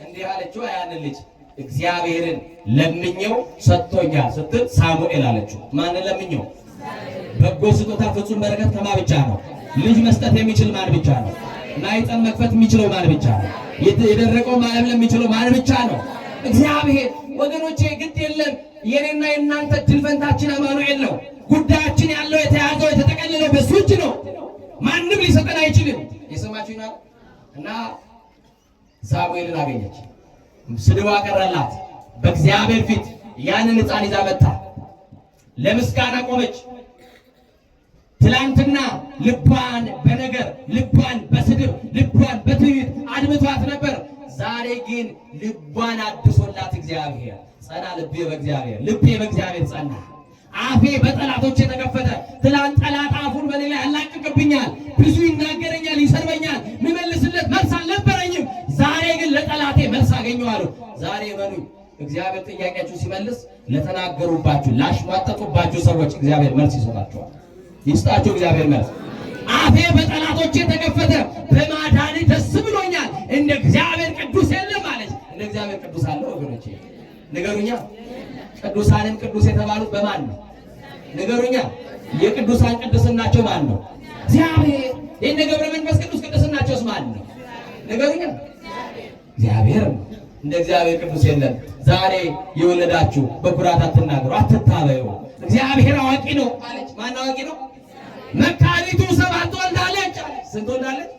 እንዲህ አለችው ያንን ልጅ እግዚአብሔርን ለምኘው ሰጥቶኛል ስትል ሳሙኤል አለችው። ማንን ለምኘው? በጎ ስጦታ ፍጹም በረከት ከማ ብቻ ነው? ልጅ መስጠት የሚችል ማን ብቻ ነው? ማኅፀን መክፈት የሚችለው ማን ብቻ ነው? የደረቀው ማለምለም የሚችለው ማን ብቻ ነው? እግዚአብሔር። ወገኖቼ ግድ የለም የኔና የእናንተ ድል ፈንታችን አማኑኤል ነው። ጉዳያችን ያለው የተያዘው የተጠቀለለው በሱ እጅ ነው። ማንም ሊሰጠን አይችልም። የሰማችሁ ነው። እና ሳሙኤልን አገኘች፣ ስድቧ ቀረላት። በእግዚአብሔር ፊት ያንን ሕፃን ይዛ መጣ፣ ለምስጋና ቆመች። ትላንትና ልቧን በነገር ልቧን በስድብ ልቧን በትዕቢት አድምቷት ነበር። ዛሬ ግን ልቧን አድሶላት እግዚአብሔር ጸና። ልቤ በእግዚአብሔር ልቤ በእግዚአብሔር ጸና፣ አፌ በጠላቶቼ ተከፈተ። ትላንት ጠላት አፉን በሌላ ያላቅቅብኛል፣ ብዙ ይናገረኛል፣ ይሰድበኛል፣ ምመልስለት መልስ አልነበረኝም። ዛሬ ግን ለጠላቴ መልስ አገኘዋለሁ። ዛሬ እመኑኝ፣ እግዚአብሔር ጥያቄያችሁ ሲመልስ ለተናገሩባችሁ፣ ላሽሟጠጡባችሁ ሰዎች እግዚአብሔር መልስ ይሰጣችኋል። ይስጣችሁ እግዚአብሔር መልስ። አፌ በጠላቶቼ ተከፈተ፣ በማዳኔ ደስ ብሎኛል። እንደ እግዚአብሔር ቅዱስ የለም አለች። እንደ እግዚአብሔር ቅዱስ አለ ወገኖቼ? ንገሩኛ። ቅዱሳንም ቅዱስ የተባሉት በማን ነው? ንገሩኛ። የቅዱሳን ቅድስናቸው ማን ነው? እግዚአብሔር። የእነ ገብረ መንፈስ ቅዱስ ቅድስናቸውስ ማን ነው? ንገሩኛ። እግዚአብሔር ነው። እንደ እግዚአብሔር ቅዱስ የለም። ዛሬ የወለዳችሁ በኩራት አትናገሩ፣ አትታበዩ። እግዚአብሔር አዋቂ ነው አለች። ማን አዋቂ ነው? መካኒቱ ሰባት ወልዳለች አለች። ስንት ወልዳለች?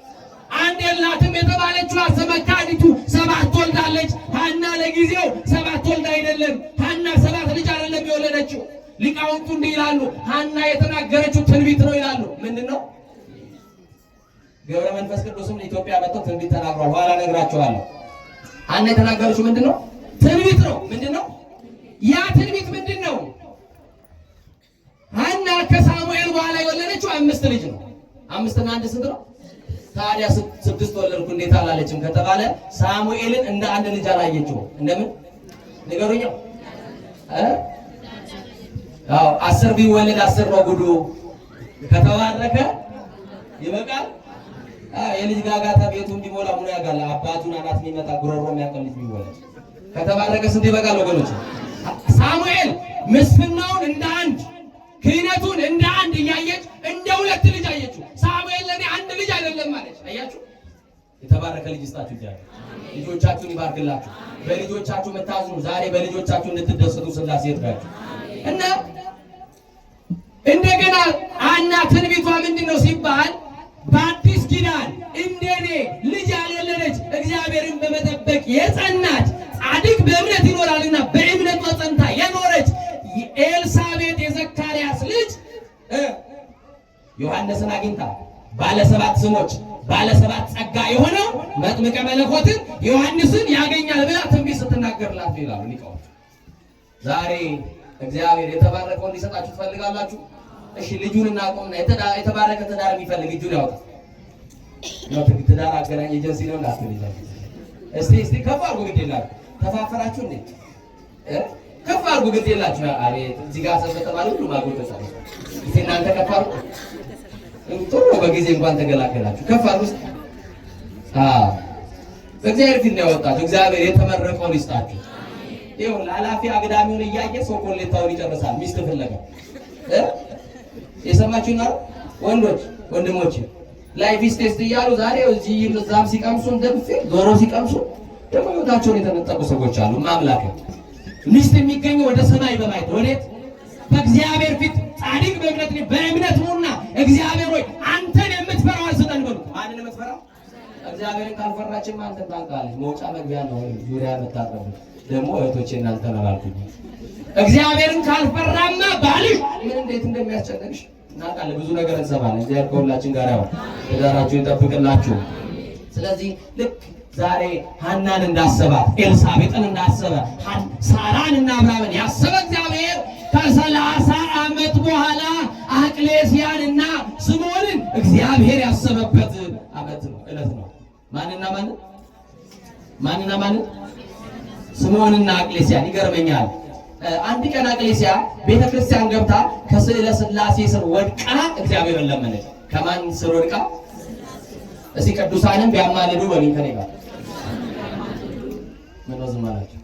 አንድ የላትም የተባለችው መካኒቱ ሰባት ወልዳለች። ሐና ለጊዜው ሰባት ወልዳ አይደለም። ሐና ሰባት ልጅ አይደለም የወለደችው። ሊቃውንቱ እንዲህ ይላሉ፣ ሐና የተናገረችው ትንቢት ነው ይላሉ። ምንድን ነው? ገብረ መንፈስ ቅዱስም ለኢትዮጵያ መጥቶ ትንቢት ተናግሯል። ኋላ እነግራቸዋለሁ። ሐና የተናገረችው ምንድን ነው? ትንቢት ነው። ምንድን ነው ያ ትንቢት? ምንድን ነው? ሐና ከሳሙኤል በኋላ የወለደችው 5 ልጅ ነው። 5 እና 1 ስንት ነው? ታዲያ 6 ወለድኩ እንዴት አላለችም ከተባለ ሳሙኤልን እንደ አንድ ልጅ አላየችው። እንደምን ንገሩኝ። አዎ 10 ቢወለድ 10 ነው ጉዱ። ከተባረከ ይበቃል። የልጅ ጋጋታ ቤቱ እንዲሞላ ምን ያጋል? አባቱን አናት የሚመጣ ጉሮሮ የሚያቀል ልጅ ቢወለድ ከተባረከ ስንት ይበቃል ወገኖች? ሳሙኤል ምስፍናውን እንደ አንድ ክህነቱን እንደ አንድ እያየች እንደ 2 ልጅ አየችው። ሳሙኤል ለኔ አንድ ልጅ አይደለም አለች። አያችሁ? የተባረከ ልጅ ይስጣችሁ እግዚአብሔር። ልጆቻችሁን ይባርክላችሁ። በልጆቻችሁ መታዝኑ ዛሬ በልጆቻችሁ እንድትደሰቱ ስላሴ ይርዳችሁ። እና እንደገና ሐና ትንቢቷ ምንድነው ሲባል በአዲስ ኪዳን እንደኔ ልጅ ያልወለደች እግዚአብሔርን በመጠበቅ የጸናች ጻድቅ በእምነት ይኖራልና በእምነቷ ጸንታ የኖረች ኤልሳቤጥ የዘካርያስ ልጅ ዮሐንስን አግኝታ ባለ 7 ስሞች ባለ 7 ጸጋ የሆነው መጥምቀ መለኮትን ዮሐንስን ያገኛል ብላ ትንቢት ስትናገርላት ይላሉ ሊቃውንት። ዛሬ እግዚአብሔር የተባረከውን ሊሰጣችሁ ትፈልጋላችሁ? እሺ ልጁን እናቆምና የተባረከ ትዳር የሚፈልግ እጁን ያውጣ። ያው ትዳር አገናኝ ኤጀንሲ ነው እንዳትሉ ይላል። እስቲ እስቲ ከፍ አድርጉ ግድ የላችሁ። ተፋፈራችሁ እንዴ? ከፍ አድርጉ ግድ የላችሁ። አቤት እዚህ ጋር ሰበተ ማለት ሁሉ ማጎል ተጻፈ። እስቲ እናንተ ከፍ አድርጉ። ጥሩ ነው፣ በጊዜ እንኳን ተገላገላችሁ። ከፍ አድርጉ እስቲ። አዎ በእግዚአብሔር ፊት ነው ያወጣችሁ። እግዚአብሔር የተመረቀውን ይስጣችሁ። ይኸው ላላፊ አግዳሚውን እያየ ሰው ኮሌታውን ይጨርሳል ሚስት ፍለጋ። የሰማችሁ ነው ወንዶች ወንድሞች፣ life is taste እያሉ ዛሬ እዚህ እዛም ሲቀምሱ እንደምፌ ዶሮ ሲቀምሱ ደግሞ ህይወታቸውን የተነጠቁ ሰዎች አሉ። ማምላክ ሚስት የሚገኘው ወደ ሰማይ በማየት ወዴት? በእግዚአብሔር ፊት ጻድቅ በእምነት ነው። በእምነት ነውና እግዚአብሔር ሆይ አንተን የምትፈራው ስጠን በሉት። ማንን የምትፈራው? እግዚአብሔርን ካልፈራችማ አንተን ታንቃለች። መውጫ መግቢያ ነው ዙሪያ መታጠብ። ደግሞ እህቶቼ እናንተን አላልኩኝ። እግዚአብሔርን ካልፈራማ ባልሽ ምን እንዴት እንደሚያስጨንቅሽ እናውቃለን። ብዙ ነገር እንሰማለን። እግዚአብሔር ከሁላችን ጋር ያው ትዳራችሁን ይጠብቅላችሁ። ስለዚህ ልክ ዛሬ ሐናን እንዳሰባት ኤልሳቤጥን እንዳሰበ ሳራን እና አብርሃምን ያሰበ እግዚአብሔር ከ30 ዓመት በኋላ አቅሌስያንና ስምዖንን እግዚአብሔር ያሰበበት ዓመት ነው፣ ዕለት ነው። ማንና ማን? ማንና ማን? ስምዖንና አቅሌስያን። ይገርመኛል። አንድ ቀን አቅሌስያ ቤተክርስቲያን ገብታ ከስዕለ ስላሴ ስር ወድቃ እግዚአብሔርን ለመነች። ከማን ስር ወድቃ? እስቲ ቅዱሳንም ቢያማልዱ በሉኝ ከኔ ጋር። ምን ዝም አላችሁ?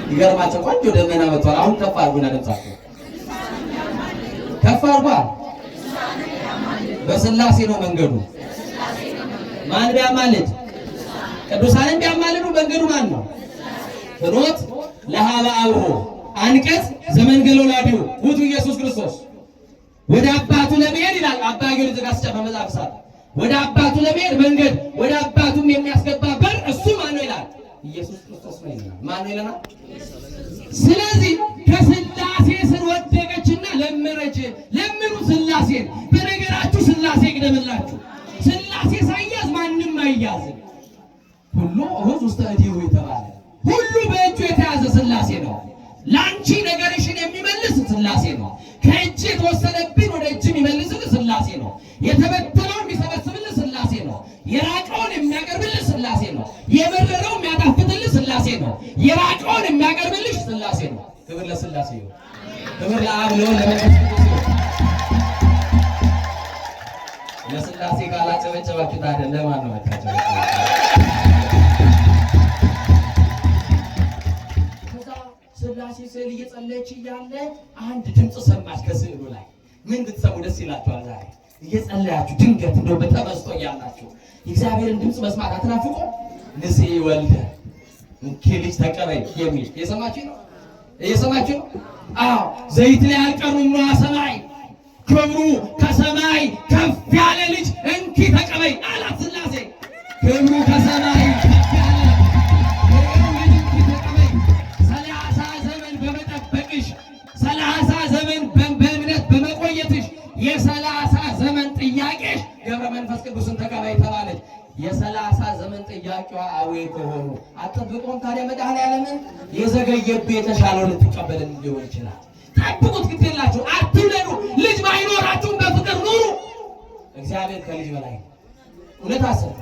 ይገርማቸው። ቆንጆ ደመና መጥቷል። አሁን ከፍ አድርጉና ድምጻችሁ ከፍ አድርጓ። በስላሴ ነው መንገዱ። ማን ቢያማልድ? ቅዱሳንም ቢያማልዱ መንገዱ ማን ነው? ፍኖት ለሀበ አብሆ አንቀጽ ዘመንገሎ ላዲሁ ውእቱ ኢየሱስ ክርስቶስ። ወደ አባቱ ለመሄድ ይላል አባ ጊዮርጊስ ዘጋስጫ በመጽሐፍ ሰዓት፣ ወደ አባቱ ለመሄድ መንገድ ወደ አባቱም የሚያስገባ በር እሱ ማን ነው ይላል? ኢየሱስ ክርስቶስ ነው ይላል። ማን ነው ይለናል? ስለዚህ ከስላሴ ስር ወደቀችና ለመነች። ለምኑ ስላሴን። በነገራችሁ ስላሴ ይቅደምላችሁ። ስላሴ ሳይያዝ ማንም አይያዝም። ሁሉ እሁዝ ውስተ እዲሁ የተባለ ሁሉ በእጁ የተያዘ ስላሴ ነው። ላንቺ ነገርሽን የሚመልስ ስላሴ ነው። ከእጅ የተወሰደብን ወደ እጅ የሚመልስልህ ስላሴ ነው። የተበተነውን የሚሰበስብልህ ስላሴ ነው። የራቀውን የሚያቀርብልህ ስላሴ ነው። የመረረውን የሚያጣፍጥልህ ስላሴ ነው። የራቀውን የሚያቀርብልሽ ስላሴ ነው። ክብር ለስላሴ ይሁን። ክብር ለአብ ለወልድ ለመንፈስ ቅዱስ ይሁን። ለስላሴ ካላጨበጨባችሁ ታዲያ ለማን ነው የምታጨበጭቡት? ከዛ ስላሴ ስዕል እየጸለየች እያለ አንድ ድምፅ ሰማች ከስዕሉ ላይ። ምን ብትሰሙ ደስ ይላችኋል? ዛሬ እየጸለያችሁ ድንገት እንደው በተመስጦ እያላችሁ የእግዚአብሔርን ድምፅ መስማት አትናፍቁ? ንስኢ ወልደ እንኪ ልጅ ተቀበይ የሚል እየሰማችሁ ነው? እየሰማችሁ ነው? አዎ። ዘይት ላይ አልቀሩም ነው ሰማይ ክብሩ ከሰማይ ከፍ ያለ ልጅ እንኪ ተቀበይ አላት ስላሴ። ክብሩ ከሰማይ ከፍ ያለ ልጅ እንኪ ተቀበይ። 30 ዘመን በመጠበቅሽ 30 ለ30 ዘመን ጥያቄዋ አዌ ከሆኑ አጠብቆም ታዲያ መድኃኔዓለምን የዘገየብህ የተሻለው ልትቀበል ሊሆን ይችላል። ጠብቁት፣ ግድ የላችሁ፣ አትውለዱ። ልጅ ባይኖራችሁም በፍቅር ኑሩ። እግዚአብሔር ከልጅ በላይ ነው። እውነት ሐሰት?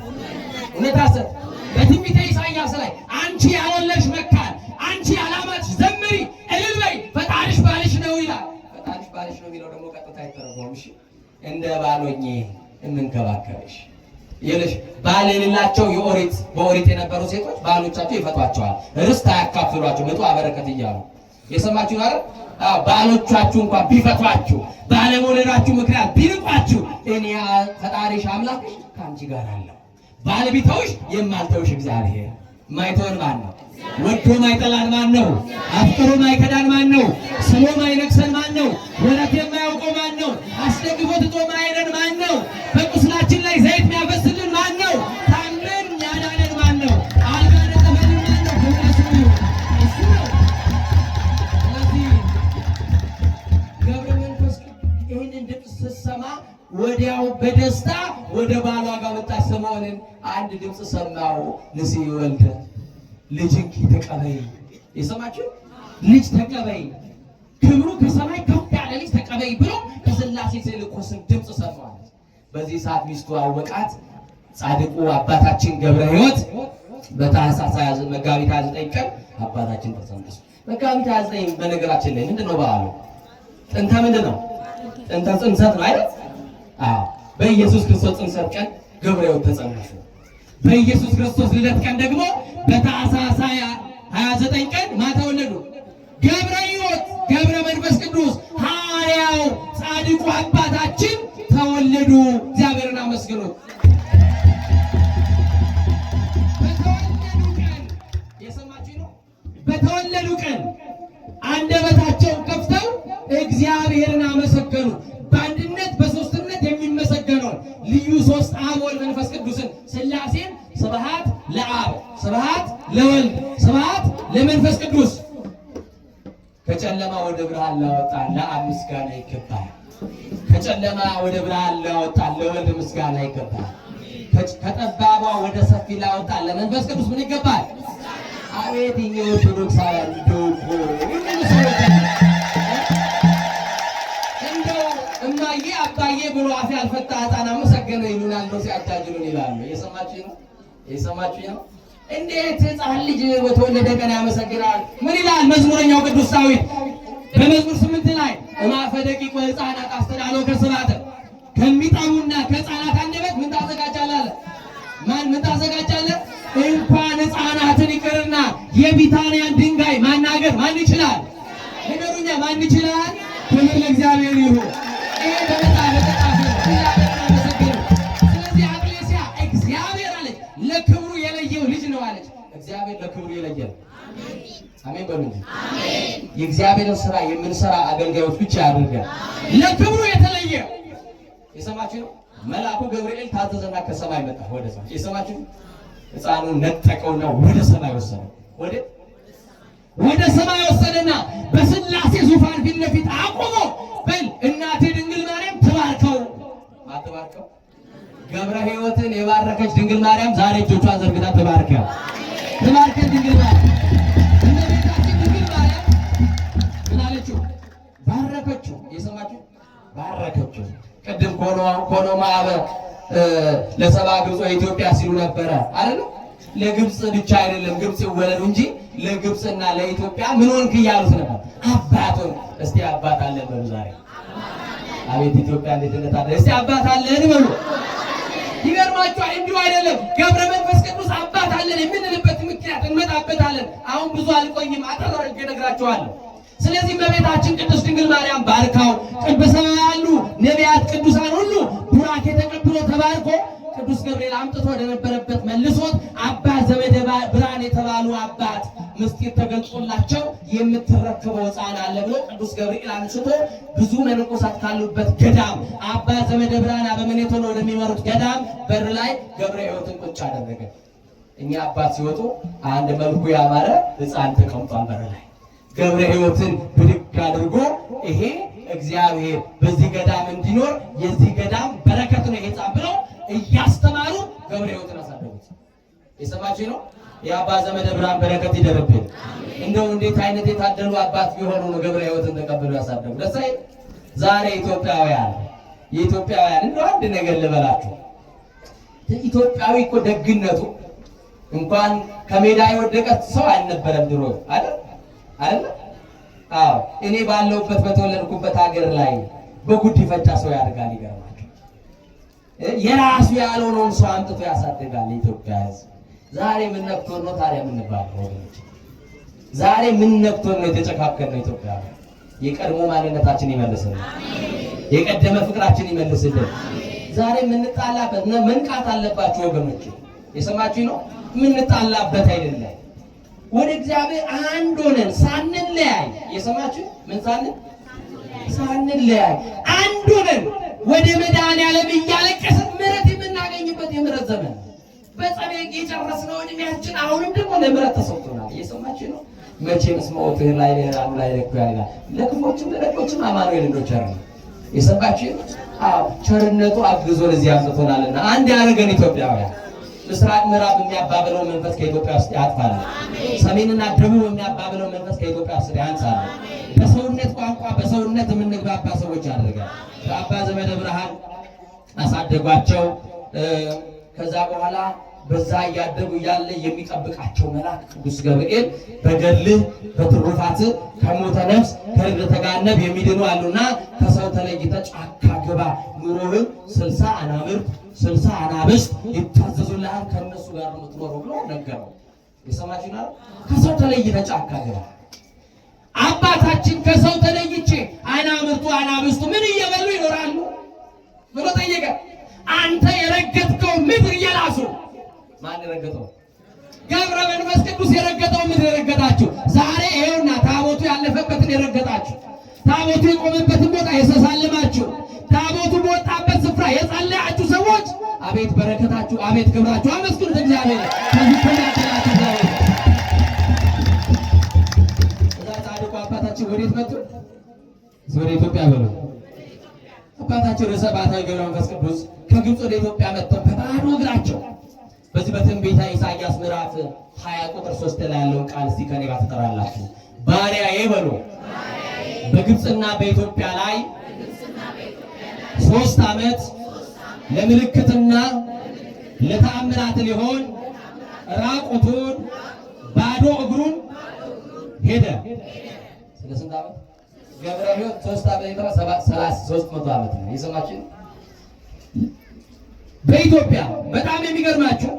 እውነት ሐሰት? በትንቢተ ኢሳይያስ ላይ አንቺ ያልወለድሽ መካን፣ አንቺ ያላማጥሽ ዘምሪ፣ እልል በይ፣ ፈጣሪሽ ባልሽ ነው ይላል። ፈጣሪሽ ባልሽ ነው የሚለው ደግሞ ቀጥታ አይተረጎም። እሺ እንደ ባሎኜ የምንከባከብሽ ይልሽ ባል የሌላቸው የኦሪት በኦሪት የነበሩ ሴቶች ባሎቻቸው ይፈቷቸዋል፣ ርስት አያካፍሏቸው፣ ምጡ አበረከት እያሉ የሰማችሁ አይደል? አዎ፣ ባሎቻችሁ እንኳን ቢፈቷችሁ ባለመውለዳችሁ ምክንያት ቢንቋችሁ እኔ ፈጣሪሽ አምላክሽ ከአንቺ ጋር አለሁ። ባል ቢተውሽ የማልተውሽ እግዚአብሔር። ማይተውን ማን ነው? ወዶ ማይጠላን ማን ነው? አፍቅሮ ማይከዳን ማን ነው? ስሞ ማይነቅሰን ማን ነው? ወረት የማያውቀው ማን ነው? አስደግፎ ትቶ ማይሄደን ማን ነው? በቁስላችን ላይ ዘይት የሚያፈስልን ማን ነው? ታመን ያዳነን ማን ነው? አልጋ ያነጠፈልን ማን ነው? ክብር ለስሙ ይሁን። እሱ ነው። ስለዚህ ገብረ መንፈስ ይህንን ድምፅ ስትሰማ ወዲያው በደስታ ወደ ባሏ ጋር መጣች። ስምዖንን አንድ ድምፅ ሰማው፣ ንስኢ ወልደ ልጅን ተቀበይ። የሰማችሁ ልጅ ተቀበይ፣ ክብሩ ከሰማይ ከፍ ያለ ልጅ ተቀበይ ብሎ ከሥላሴ ተልኮ ስም ድምፅ ሰማዋለች። በዚህ ሰዓት ሚስቱ አወቃት። ጻድቁ አባታችን ገብረ ሕይወት በታኅሳስ መጋቢት 29 ቀን አባታችን ተጸነሱ። መጋቢት 29 በነገራችን ላይ ምንድን ነው በዓሉ? ጥንተ ምንድን ነው? ጥንተ ጽንሰት ነው አይደል? አዎ። በኢየሱስ ክርስቶስ ጽንሰት ቀን ገብረ ሕይወት ተጸነሱ። በኢየሱስ ክርስቶስ ልደት ቀን ደግሞ በታኅሳስ 29 ቀን ማን ተወለዱ? ገብረ ሕይወት ገብረ መንፈስ ቅዱስ ሐዋርያው ጻድቁ አባታችን ተወለዱ። እግዚአብሔርን አመስግኑት። በተወለዱ ቀን የሰማችሁ ነው። በተወለዱ ቀን አንደበታቸውን ከፍተው እግዚአብሔርን አመሰገኑ። በአንድነት በሶስትነት የሚመሰገነውን ልዩ ሶስት አብ ወልድ መንፈስ ቅዱስን ሥላሴን ስብሐት ለአብ ስብሐት ለወልድ ስብሐት ለመንፈስ ቅዱስ። ከጨለማ ወደ ብርሃን ላወጣን ለአብ ምስጋና ይገባል። ከጨለማ ወደ ብርሃን ላወጣን ለወልድ ምስጋና ይገባል። ከጠባቧ ወደ ሰፊ ላወጣን ለመንፈስ ቅዱስ ምን ይገባል? አቤት እኛ ኦርቶዶክሳውያን እንደው እኮ የሚሉ ሰዎች አሉ። እንደው እማዬ አባዬ ብሎ አፍ ያልፈታ ሕፃን አመሰገነ ይሉናል፣ እንደው ሲያጃጅሉን ይላሉ። እየሰማችሁ ነው? እየሰማችሁ ነው? እንዴት ሕፃን ልጅ በተወለደ ቀን ያመሰግናል? ምን ይላል መዝሙረኛው ቅዱስ ዳዊት በመዝሙር 8 ላይ እምአፈ ደቂቅ ወሕፃናት አስተዳለወከ ስብሐተ፣ ከሚጠቡና ከሕፃናት አንደበት ምን ታዘጋጃለህ አለ። ማን ምን ታዘጋጃለህ? እንኳን ሕፃናትን ይቅርና የቢታንያን ድንጋይ ማናገር ማን ይችላል? ንገሩኛ፣ ማን ይችላል? ክብር ለእግዚአብሔር ይሁን። ይሄ በመጽሐፍ የተጻፈ ነው። እግዚአብሔርን አመሰግኑ። ስለዚህ አቅሌሲያ እግዚአብሔር አለች ለክብሩ የለየው ልጅ ነው አለች። እግዚአብሔር ለክብሩ የለየው። አሜን በሉ እንጂ። የእግዚአብሔርን ስራ የምንሰራ አገልጋዮች ብቻ ያድርገን። ለክብሩ የተለየ የሰማችሁ ነው። መልአኩ ገብርኤል ታዘዘና ከሰማይ መጣ ወደ ሰማይ። የሰማችሁ ነው። ሕፃኑን ነጠቀውና ወደ ሰማይ ወሰደው። ወደ ሰማይ ወሰደና በሥላሴ ዙፋን ፊት ለፊት አቆሞ በል እናቴ ድንግል ማርያም ትባርከው። ማትባርከው ገብረ ሕይወትን የባረከች ድንግል ማርያም ዛሬ እጆቿን ዘርግታ ትባርከው። ትባርከን ድንግል ማርያም። እመቤታችን ድንግል ማርያም ምን አለችው? ባረከችው። የሰማችሁ ባረከችው። ቅድም ኮኖ ማዕበ ለሰብአ ግብፅ ኢትዮጵያ ሲሉ ነበረ አይደል? ለግብፅ ብቻ አይደለም ግብፅ ይወለዱ እንጂ ለግብፅና ለኢትዮጵያ ምን ሆንክ እያሉት ነበር። አባት ሆንክ። እስቲ አባት አለን በሉ ዛሬ። አቤት ኢትዮጵያ እንዴት እንደታደለ። እስቲ አባት አለን በሉ። ይገርማችኋል። እንዲሁ አይደለም ገብረ መንፈስ ቅዱስ አባት አለን የምንልበት ምክንያት እንመጣበታለን። አሁን ብዙ አልቆይም፣ አጠር አድርጌ እነግራችኋለሁ። ስለዚህ እመቤታችን ቅድስት ድንግል ማርያም ባርካው በሰማይ ያሉ ነቢያት ቅዱሳን ሁሉ ቡራኬ ተቀብሎ ተባርኮ ቅዱስ ገብርኤል አምጥቶ ወደነበረበት መልሶት አባ ዘመደ ብርሃን የተባሉ አባት ምስጢር ተገልጾላቸው የምትረከበው ሕፃን አለ ብሎ ቅዱስ ገብርኤል አንስቶ ብዙ መነኮሳት ካሉበት ገዳም አባ ዘመደ ብርሃን አበምኔት ሆነው ወደሚመሩት ገዳም በር ላይ ገብረ ሕይወትን ቁጭ አደረገ። እኛ አባት ሲወጡ አንድ መልኩ ያማረ ሕፃን ተቀምጧል በር ላይ። ገብረ ሕይወትን ብድግ አድርጎ ይሄ እግዚአብሔር በዚህ ገዳም እንዲኖር የዚህ ገዳም በረከት ነው ይሄ ሕፃን ብለው እያስተማሩ ገብረ ሕይወትን አሳደጉት። የሰማችሁ ነው። የአባ ዘመደ ብርሃን በረከት ይደርብን። እንደው እንዴት አይነት የታደሉ አባት ቢሆኑ ነው ገብረ ሕይወትን ተቀብለው ያሳደጉ። ደስ አይል? ዛሬ ኢትዮጵያውያን የኢትዮጵያውያን እንደው አንድ ነገር ልበላችሁ። ኢትዮጵያዊ እኮ ደግነቱ እንኳን ከሜዳ የወደቀ ሰው አልነበረም ድሮ፣ አይደል አይደል? አዎ፣ እኔ ባለሁበት በተወለድኩበት ሀገር ላይ በጉዲፈቻ ሰው ያድጋል። ይገርማል። የራሱ ያልሆነውን ሰው አምጥቶ ያሳድጋል የኢትዮጵያ ሕዝብ። ዛሬ ምን ነክቶን ነው ታዲያ የምንባለው ወገኖች? ዛሬ ምን ነክቶን ነው የተጨካከልነው? ኢትዮጵያ የቀድሞ ማንነታችን ይመልስልን፣ የቀደመ ፍቅራችን ይመልስልን። ዛሬ የምንጣላበት መንቃት አለባችሁ ወገኖች። የሰማችሁ ነው። የምንጣላበት አይደለም። ወደ እግዚአብሔር አንድ ሆነን ሳንለያይ፣ የሰማችሁ ምን ሳንለያይ አንድ ሆነን ወደ መድኃኔዓለም እያለቀስን ምሕረት የምናገኝበት የምሕረት ዘመን በጸበቅ የጨረስነው እድሜያችን አሁንም ደግሞ ለምሕረት ተሰጥቶናል። እየሰማችሁ ነው። መቼም እስመ ኦትህ ላይ ለራኑ ላይ ለኩ ያላል ለክፎችም ለደጎችም አማኑኤል እንደው ቸር ነው። የሰማችሁ አዎ፣ ቸርነቱ አግዞን እዚህ አምጥቶናልና አንድ ያደረገን ኢትዮጵያውያን። ምስራቅ ምዕራብ የሚያባብለው መንፈስ ከኢትዮጵያ ውስጥ ያጥፋል። ሰሜንና ደቡብ የሚያባብለው መንፈስ ከኢትዮጵያ ውስጥ ያንሳል። በሰውነት ቋንቋ በሰውነት የምንግባባ ሰዎች ያደርጋል። በአባ ዘመደ ብርሃን አሳደጓቸው። ከዛ በኋላ በዛ እያደጉ እያለ የሚጠብቃቸው መልአክ ቅዱስ ገብርኤል በገድልህ በትሩፋት ከሞተ ነፍስ ከርግተ ገሃነም የሚድኑ አሉና ከሰው ተለይተህ ጫካ ግባ፣ ኑሮህን 60 አናብርት 60 አናብስት ይታዘዙልሃል፣ ከእነሱ ጋር ነው የምትኖረው ብሎ ነገረው። የሰማችሁ ነው። ከሰው ተለይተህ ጫካ ግባ። አባታችን ከሰው ተለይቼ አናብርቱ አናብስቱ ምን እየበሉ ይኖራሉ ብሎ ጠየቀ። አንተ የረገጥከው ምድር እየላሱ። ማን የረገጠው? ገብረ መንፈስ ቅዱስ የረገጠው ምድር የረገጣችሁ ዛሬ ይኸውና ታቦቱ ያለፈበትን የረገጣችሁ፣ ታቦቱ የቆመበትን ቦታ የተሳለማችሁ፣ ታቦቱ በወጣበት ስፍራ የጸለያችሁ ሰዎች አቤት በረከታችሁ፣ አቤት ክብራችሁ። አመስግኑት እግዚአብሔር። ከዚህ ከያደላችሁ እግዚአብሔር። እዛ ጻድቁ አባታችን ወዴት መጡ? ወደ ኢትዮጵያ በሉ። አባታችን ርዕሰ ባሕታዊ ገብረ መንፈስ ቅዱስ ከግብፅ ወደ ኢትዮጵያ መጥተው በባዶ እግራቸው በዚህ በትንቢተ ኢሳይያስ ምዕራፍ 20 ቁጥር 3 ላይ ያለውን ቃል እስቲ ከኔ ጋር ትጠራላችሁ። ባሪያዬ በሉ በግብፅና በኢትዮጵያ ላይ 3 ዓመት ለምልክትና ለተአምራት ሊሆን ራቁቱን ባዶ እግሩን ሄደ። ስለ ስንት ዓመት? ገብረ ሕይወት 3 ዓመት የተባ 300 ዓመት ነው። የሰማችሁ በኢትዮጵያ በጣም የሚገርማችሁ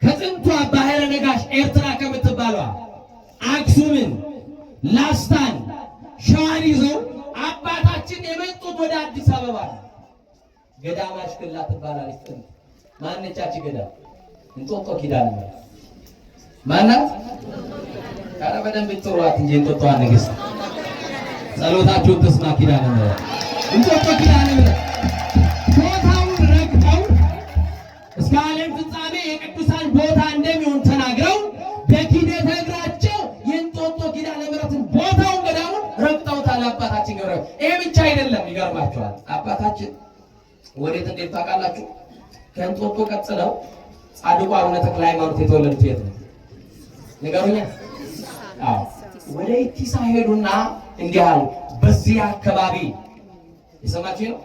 ከጥንቷ ባህረ ነጋሽ ኤርትራ ከምትባሏ አክሱምን፣ ላስታን፣ ሸዋን ይዘው አባታችን የመጡት ወደ አዲስ አበባ ነው። ገዳማ አሽክላ ትባላለች። ጥንት ማነቻች ገዳም? እንጦጦ ኪዳነ ምሕረት ማናት? ኧረ በደንብ ጥሯት እንጂ እንጦጦዋ ንግስት ጸሎታችሁን ትስማ ኪዳነ ምሕረት። እንጦጦ ኪዳነ ምሕረት ቦታውን ረግጠው እስከ ዓለም ፍጻሜ የቅዱሳን ቦታ እንደሚሆን ተናግረው በኪደተ እግራቸው የእንጦጦ ኪዳነ ምሕረትን ቦታውን ገዳሙን ረግጠውታል አባታችን ገብረ። ይሄ ብቻ አይደለም፣ ይገርማቸዋል። አባታችን ወዴት እንዴት ታውቃላችሁ? ከእንጦጦ ቀጥለው ጻድቁ አቡነ ተክለ ሃይማኖት የተወለዱት የት ነው? ንገሩኛ። አዎ፣ ወደ ኢቲሳ ሄዱና እንዲህ አሉ። በዚህ አካባቢ የሰማችሁ ነው።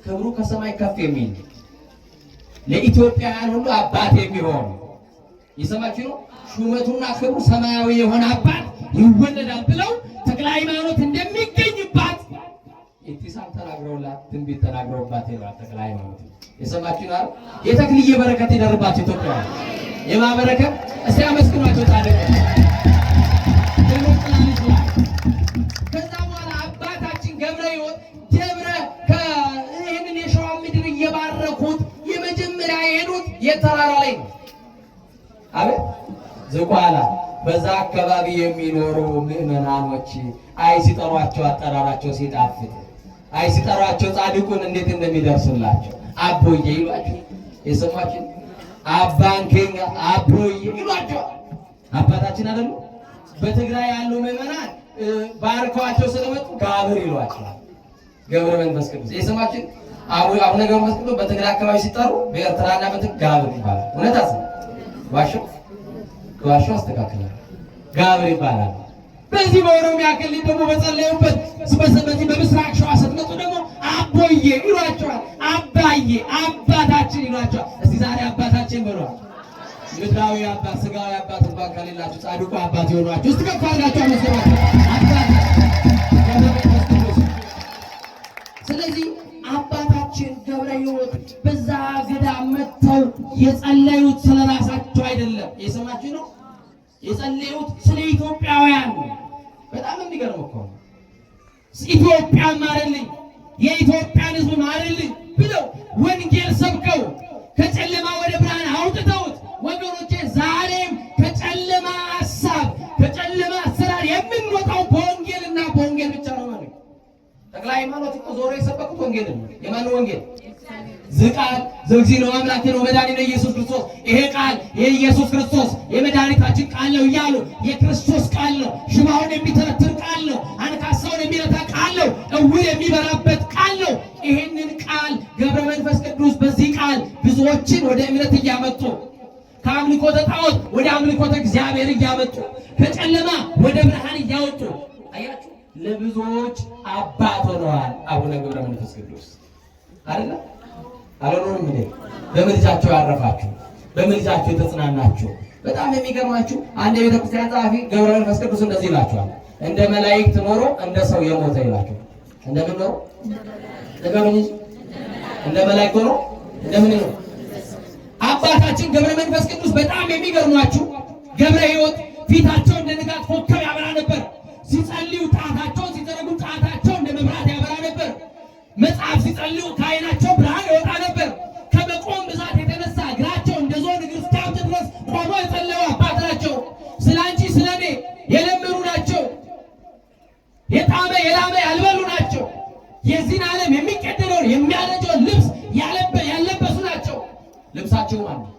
ክብሩ ከሰማይ ከፍ የሚል ለኢትዮጵያውያን ሁሉ አባት የሚሆን፣ የሰማችሁ ነው። ሹመቱና ክብሩ ሰማያዊ የሆነ አባት ይወለዳል ብለው ተክለ ሃይማኖት እንደሚገኝባት ኢቲሳም ተናግረውላት ትንቢት ተናግረውባት ሄደዋል። ተክለ ሃይማኖት የሰማችሁ ነው። የተክልዬ በረከት ይደርባቸው ኢትዮጵያውያን። የማበረከት እስቲ አመስግኗቸው ጻድቅ። ከዛ በኋላ አባታችን ገብረ ሕይወት ደብረ ይህንን የሸዋ ምድር እየባረኩት የመጀመሪያ የሄዱት የተራራ ላይ ነው። አቤት ዝቋላ። በዛ አካባቢ የሚኖሩ ምዕመናኖች አይ ሲጠሯቸው አጠራራቸው ሲጣፍጥ፣ አይ ሲጠሯቸው ጻድቁን እንዴት እንደሚደርሱላቸው አቦዬ ይሏቸው። የሰማችን አባንኬኛ አቦዬ ይሏቸው። አባታችን አይደሉ? በትግራይ ያሉ ምዕመናን ባርከዋቸው ስለመጡ ጋብር ይሏቸዋል። ገብረ መንፈስ ቅዱስ የሰማችን አቡነ ገብረ መንፈስ ቅዱስ በትግራይ አካባቢ ሲጠሩ በኤርትራና በትግራይ ጋብር ይባላል። እውነት አስ ዋሻው ዋሻው አስተካክላል ጋብር ይባላል። በዚህ በኦሮሚያ ክልል ደግሞ በጸለዩበት በዚህ በምስራቅ ሸዋ ስትመጡ ደግሞ አቦዬ ይሏቸዋል። አባዬ አባታችን ይሏቸዋል። እስቲ ዛሬ አባታችን በሏል። ምድራዊ አባት ስጋዊ አባት እንኳን ከሌላችሁ ጻድቁ አባት የሆኗችሁ እስቲ ከፍ አድርጋችሁ አመስግኗቸው። አባት ገብረ መንፈስ ቅዱስ። ስለዚህ አባታችን ገብረ ሕይወት በዛ ገዳም መጥተው የጸለዩት ስለ ራሳቸው አይደለም። የሰማችሁ ነው። የጸለዩት ስለ ኢትዮጵያውያን ነው። በጣም የሚገርም እኮ ነው። ኢትዮጵያን ማርልኝ፣ የኢትዮጵያን ሕዝብ ማርልኝ ብለው ወንጌል ሰብከው ከጨለማ ወደ ብርሃን አውጥተውት፣ ወገኖቼ ዛሬም ከጨለማ ሀሳብ ከጨለማ አሰራር የምንወጣው በወንጌልና በወንጌል ብቻ ነው ማለት ነው። ተክለ ሃይማኖት እኮ ዞሮ የሰበኩት ወንጌል ነው። የማን ወንጌል? ዝቃል ዘእግዚእነ አምላክነ ወመድኃኒነ ኢየሱስ ክርስቶስ፣ ይሄ ቃል የኢየሱስ ክርስቶስ የመድኃኒታችን ቃል ነው እያሉ የክርስቶስ ቃል ነው። ሽባውን የሚተረትር ቃል ነው። አንካሳውን የሚረታ ቃል ነው። እውር የሚበራበት ቃል ነው። ይሄንን ቃል ገብረ መንፈስ ቅዱስ በዚህ ቃል ብዙዎችን ወደ እምነት እያመጡ፣ ከአምልኮተ ጣዖት ወደ አምልኮተ እግዚአብሔር እያመጡ፣ ከጨለማ ወደ ብርሃን እያወጡ፣ አያችሁ፣ ለብዙዎች አባት ሆነዋል። አቡነ ገብረ መንፈስ ቅዱስ አይደለ? አልሆኑም እንዴ? በምልጃቸው ያረፋችሁ፣ በምልጃቸው የተጽናናችሁ። በጣም የሚገርማችሁ አንድ የቤተ ክርስቲያን ጸሐፊ ገብረ መንፈስ ቅዱስ እንደዚህ ይላቸዋል። እንደ መላእክት ኖሮ እንደ ሰው የሞተ ይላቸዋል። እንደምን ኖሮ? ንገሩኝ እንጂ። እንደ መላእክት ኖሮ እንደምን ነው? አባታችን ገብረ መንፈስ ቅዱስ በጣም የሚገርሟችሁ ገብረ ሕይወት ፊታቸው እንደ ንጋት ኮከብ ያበራ ነበር። ሲጸልዩ ጣታቸውን ሲዘረጉ ጣታቸው እንደ መብራት ያበራ ነበር። መጽሐፍ ሲጸልዩ ከዓይናቸው ብርሃን ይወጣ ነበር። ከመቆም ብዛት የተነሳ እግራቸው እንደ ዞን እግር እስኪያብጥ ድረስ ቆመው የጸለዩ አባት ናቸው። ስለ አንቺ ስለ እኔ የለመኑ ናቸው። የጣመ የላመ ያልበሉ ናቸው። የዚህን ዓለም የሚቀደለውን የሚያረጀውን ልብስ ያለበሱ ናቸው። ልብሳቸው ማለት ነው።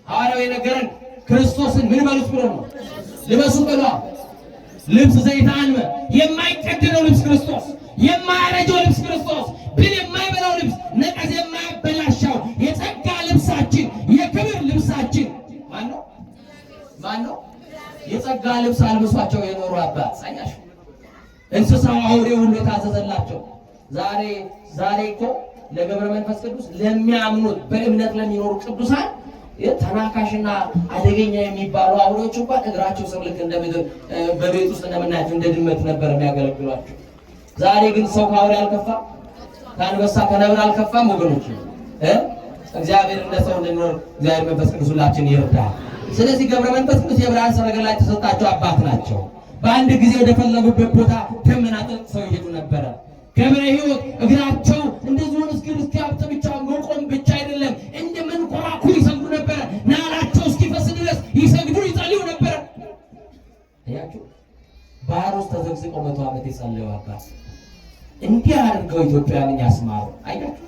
ሐዋርያው የነገረን ክርስቶስን ምን በሉት ብሎ ነው? ልበሱ በሏ። ልብስ ዘይተአልመ፣ የማይቀደለው ልብስ ክርስቶስ፣ የማያረጀው ልብስ ክርስቶስ፣ ብል የማይበላው ልብስ፣ ነቀዝ የማያበላሻው የጸጋ ልብሳችን፣ የክብር ልብሳችን ማን ነው? ማን ነው? የጸጋ ልብስ አልብሷቸው የኖሩ አባት ሳያሽ እንስሳው አውሬ ሁሉ የታዘዘላቸው። ዛሬ ዛሬ እኮ ለገብረ መንፈስ ቅዱስ ለሚያምኑት፣ በእምነት ለሚኖሩ ቅዱሳን ተናካሽና አደገኛ የሚባሉ አውሬዎች እንኳን እግራቸው ስር ልክ እንደ ምግብ በቤት ውስጥ እንደምናያቸው እንደ ድመት ነበር የሚያገለግሏቸው። ዛሬ ግን ሰው ከአውሬ አልከፋ፣ ከአንበሳ ከነብር አልከፋም። ወገኖች እ እግዚአብሔር እንደ ሰው እንድንኖር እግዚአብሔር መንፈስ ቅዱስ ሁላችን ይርዳል። ስለዚህ ገብረ መንፈስ ቅዱስ የብርሃን ሰረገላ የተሰጣቸው አባት ናቸው። በአንድ ጊዜ ወደፈለጉበት ቦታ ደመና ጠቅሰው ይሄዱ ነበረ። ገብረ ሕይወት እግራቸው እንደዚህ ሆኖ እስኪያብጥ ብቻ መቆም ብቻ አይደለም፣ እንደ መንኮራኩር ይሰግዱ ነበረ። ናላቸው እስኪፈስ ድረስ ይሰግዱ ይጸልዩ ነበረ። አያችሁ፣ ባህር ውስጥ ተዘግዝቀው 100 ዓመት የጸለዩ አባት እንዲህ አድርገው ኢትዮጵያንን ያስማሩ። አያችሁ፣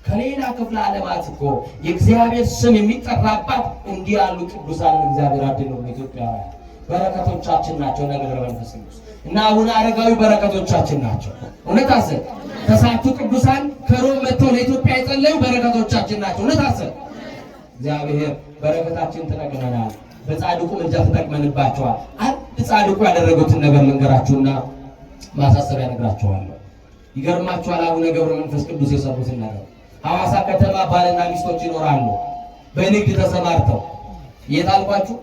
ከሌላ ክፍለ ዓለማት እኮ የእግዚአብሔር ስም የሚጠራባት እንዲህ ያሉ ቅዱሳንን እግዚአብሔር አድነው። ኢትዮጵያውያን በረከቶቻችን ናቸው። እና ገብረ መንፈስ ቅዱስ እና አቡነ አረጋዊ በረከቶቻችን ናቸው። እውነት አሰብ ተሳቱ ቅዱሳን ከሮም መጥተው ለኢትዮጵያ የጸለዩ በረከቶቻችን ናቸው። እውነት አሰብ እግዚአብሔር በረከታችን ተጠቅመናል። በጻድቁ ምልጃ ተጠቅመንባቸዋል። አንድ ጻድቁ ያደረጉትን ነገር ልንገራችሁና ማሳሰቢያ ነግራችኋለሁ። ይገርማችኋል። አቡነ ገብረ መንፈስ ቅዱስ የሰሩትን ነገር። ሐዋሳ ከተማ ባልና ሚስቶች ይኖራሉ፣ በንግድ ተሰማርተው። የት አልኳችሁ?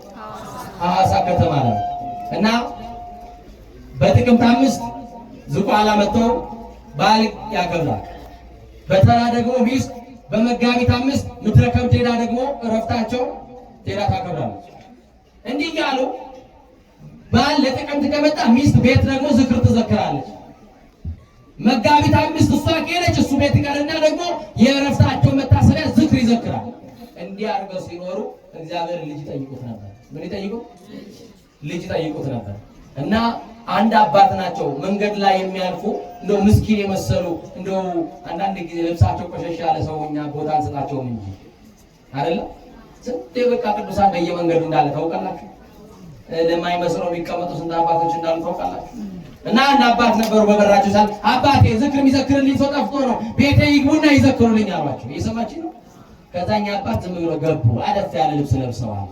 ሐዋሳ ከተማ ነው። እና በጥቅምት 5 ዝቋላ መጥተው በዓል ያከብራል። በተራ ደግሞ ሚስት በመጋቢት 5 ምድረ ከብድ ሄዳ ደግሞ እረፍታቸው ሄዳ ታከብራለች። እንዲህ እያሉ ባል ለጥቅምት ከመጣ ሚስት ቤት ደግሞ ዝክር ትዘክራለች። መጋቢት 5 እሷ ከሄደች እሱ ቤት ይቀርና ደግሞ የእረፍታቸው መታሰቢያ ዝክር ይዘክራል። እንዲህ አድርገው ሲኖሩ እግዚአብሔር ልጅ ይጠይቁት ነበር። ምን ይጠይቁት? ልጅ ይጠይቁት ነበር። እና አንድ አባት ናቸው መንገድ ላይ የሚያልፉ እንደው ምስኪን የመሰሉ፣ እንደው አንዳንድ ጊዜ ልብሳቸው ቆሸሽ ያለ ሰው እኛ ቦታ አንሰጣቸውም እንጂ አይደለም። ስንት የበቃ ቅዱሳን በየመንገዱ እንዳለ ታውቃላችሁ። ለማይመስለው የሚቀመጡ ስንት አባቶች እንዳሉ ታውቃላችሁ። እና አንድ አባት ነበሩ። በበራቸው ሳል አባቴ ዝክር የሚዘክርልኝ ሰው ጠፍቶ ነው፣ ቤቴ ይግቡና ይዘክሩልኝ አሏቸው። እየሰማችሁ ነው። ከዛኛ አባት ዝም ብሎ ገቡ። አደፍ ያለ ልብስ ለብሰዋል።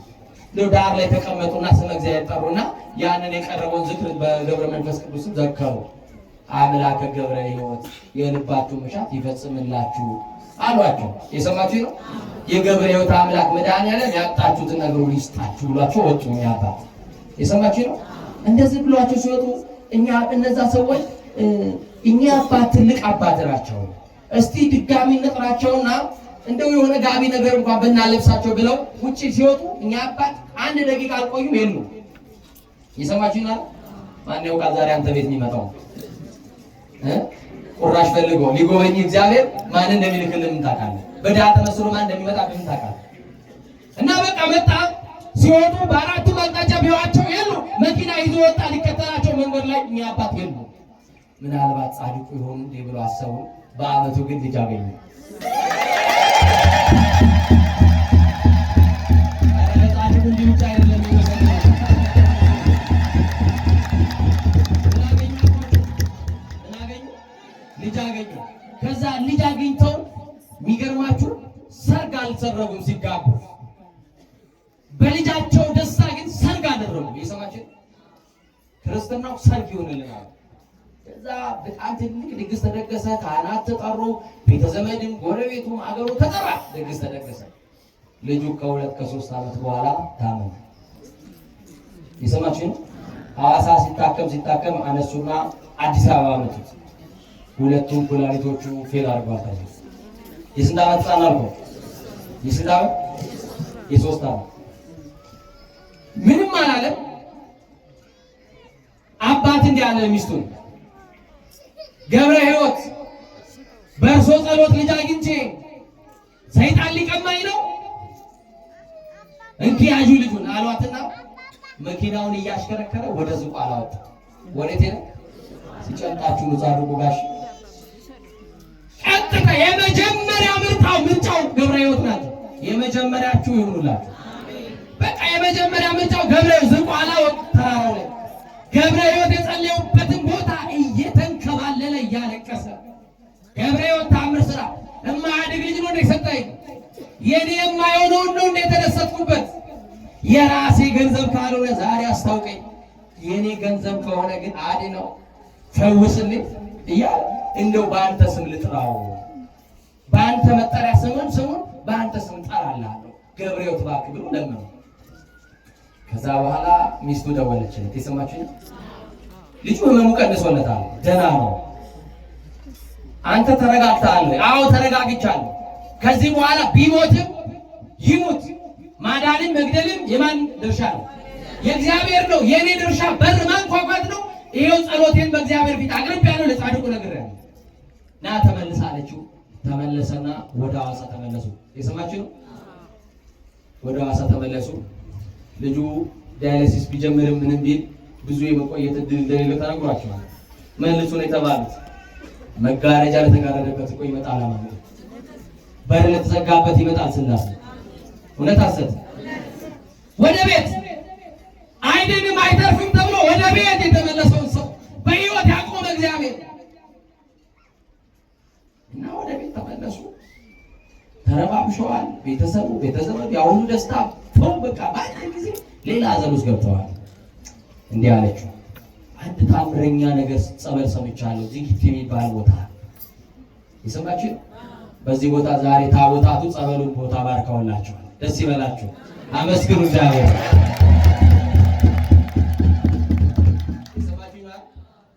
ዳር ላይ ተቀመጡና ስመ እግዚአብሔር ጠሩና ያንን የቀረበውን ዝክር በገብረ መንፈስ ቅዱስም ዘከሩ። አምላከ ገብረ ሕይወት የልባችሁ መሻት ይፈጽምላችሁ አሏቸው። የሰማችሁ ነው። የገብረ ሕይወት አምላክ መድኃኒዓለም ያጣችሁትን ነገር ሁሉ ይስጣችሁ ብሏቸው ወጡ። እኛ አባት የሰማችሁ ነው። እንደዚህ ብሏቸው ሲወጡ እኛ እነዛ ሰዎች እኛ አባት ትልቅ አባት ናቸው፣ እስቲ ድጋሚ እንጥራቸውና እንደው የሆነ ጋቢ ነገር እንኳን ብናለብሳቸው ብለው ውጪ ሲወጡ እኛ አባት አንድ ደቂቃ አልቆዩም፣ የሉ። የሰማችሁ ነው። ማን ያውቃል ዛሬ አንተ ቤት የሚመጣው ቁራሽ ፈልጎ ሊጎበኝ እግዚአብሔር ማን እንደሚልክልን ምን ታውቃለህ? በድሀ ተመስሎ ማን እንደሚመጣ ምን ታውቃለህ? እና በቃ መጣ። ሲወጡ በአራቱ አቅጣጫ ቢዋቸው የሉ። መኪና ይዞ ወጣ ሊከተላቸው፣ መንገድ ላይ እኛ አባት የሉ። ምናልባት ጻድቁ ይሆኑ እንዴ ብሎ አሰቡ። በአመቱ ግን ልጅ አገኙ። ጻድቁ እንዲህ ብቻ አይደለም የሚመሰግነው። ልጅ አገኙ። ከዛ ልጅ አግኝተው የሚገርማችሁ ሰርግ አልሰረጉም ሲጋቡ፣ በልጃቸው ደስታ ግን ሰርግ አደረጉ። የሰማችን ክርስትናው ሰርግ ይሆንልናል። ከዛ በጣም ትልቅ ድግስ ተደገሰ። ካህናት ተጠሩ፣ ቤተዘመድም ጎረቤቱም አገሩ ተጠራ። ድግስ ተደገሰ። ልጁ ከ2 ከ3 ዓመት በኋላ ታመመ። የሰማችን ሐዋሳ ሲታከም ሲታከም አነሱና አዲስ አበባ መጡት። ሁለቱም ኩላሊቶቹ fail አድርገዋል። የስንት ዓመት ህፃን አልኩህ? የስንት ዓመት? የ3 ዓመት። ምንም አላለም። አባት እንዲህ አለ ሚስቱን፣ ገብረ ሕይወት በእርሶ ጸሎት ልጅ አግኝቼ ሰይጣን ሊቀማኝ ነው፣ እንኪ ያዡ ልጁን አሏትና መኪናውን እያሽከረከረ ወደ ዝቋላ ወጣ። ወዴት ሄደ? ሲጨንቃችሁ ነው ጻድቁ ጋሽ። ቀጥታ የመጀመሪያ ምርጫው ገብረ ሕይወት ናቸው። የመጀመሪያችሁ ይሁኑላችሁ። በቃ የመጀመሪያ ምርጫው ገብረ ሕይወት ዝቋላ ተራራው ላይ ገብረ ሕይወት የጸለዩበትን ቦታ እየተንከባለለ እያለቀሰ ገብረ ሕይወት ታምር ስራ እማያድግ ልጅ ነው የሰጠኝ፣ የኔ የማይሆነውን ነው እንደ የተደሰትኩበት። የራሴ ገንዘብ ካልሆነ ዛሬ አስታውቀኝ፣ የኔ ገንዘብ ከሆነ ግን አድነው ፈውስልኝ እያለ እንደው በአንተ ስም ልጥራው፣ በአንተ መጠሪያ ስሙን በአንተ ስም እጠራልሃለሁ ገብረ ሕይወት እባክህ ብሎ ለመነው። ከዛ በኋላ ሚስቱ ደወለችለት። የሰማችሁ ልጁ ህመሙ ቀንሶለታል፣ ደህና ነው። አንተ ተረጋግተሃል? አዎ ተረጋግቻለሁ። ከዚህ በኋላ ቢሞትም ይሙት፣ ማዳንም መግደልም የማን ድርሻ ነው? የእግዚአብሔር ነው። የኔ ድርሻ በር ማንኳኳት ነው። ይሄው ጸሎቴን በእግዚአብሔር ፊት አቅርቤያለሁ፣ ለጻድቁ ነግሬያለሁ። ና ተመልሳ አለችው። ተመለሰና ወደ ሐዋሳ ተመለሱ። የሰማችሁ ነው። ወደ ሐዋሳ ተመለሱ። ልጁ dialysis ቢጀምርም ምንም ቢል ብዙ የመቆየት እድል እንደሌለው ተነግሯቸዋል። መልሱ ነው የተባሉት። መጋረጃ ለተጋረደበት እኮ ይመጣል ማለት ነው። በር ለተዘጋበት ይመጣል ስላሴ። እውነት ሐሰት? ወደ ቤት አይድንም አይተርፍም ተብሎ ወደ ቤት የተመለሰውን ሰው በሕይወት ያቆመ እግዚአብሔር እና ወደ ቤት ተመለሱ። ተረባብሸዋል። ቤተሰቡ ቤተዘመዱ ያሁኑ ደስታ ተው በቃ በአንድ ጊዜ ሌላ ሀዘን ውስጥ ገብተዋል። እንዲህ አለችው፣ አንድ ታምረኛ ነገር ጸበል ሰምቻለሁ፣ ዚጊት የሚባል ቦታ የሰማችሁ። በዚህ ቦታ ዛሬ ታቦታቱ ጸበሉን ቦታ ባርከውላችኋል። ደስ ይበላችሁ፣ አመስግኑ እግዚአብሔር። የሰማችሁ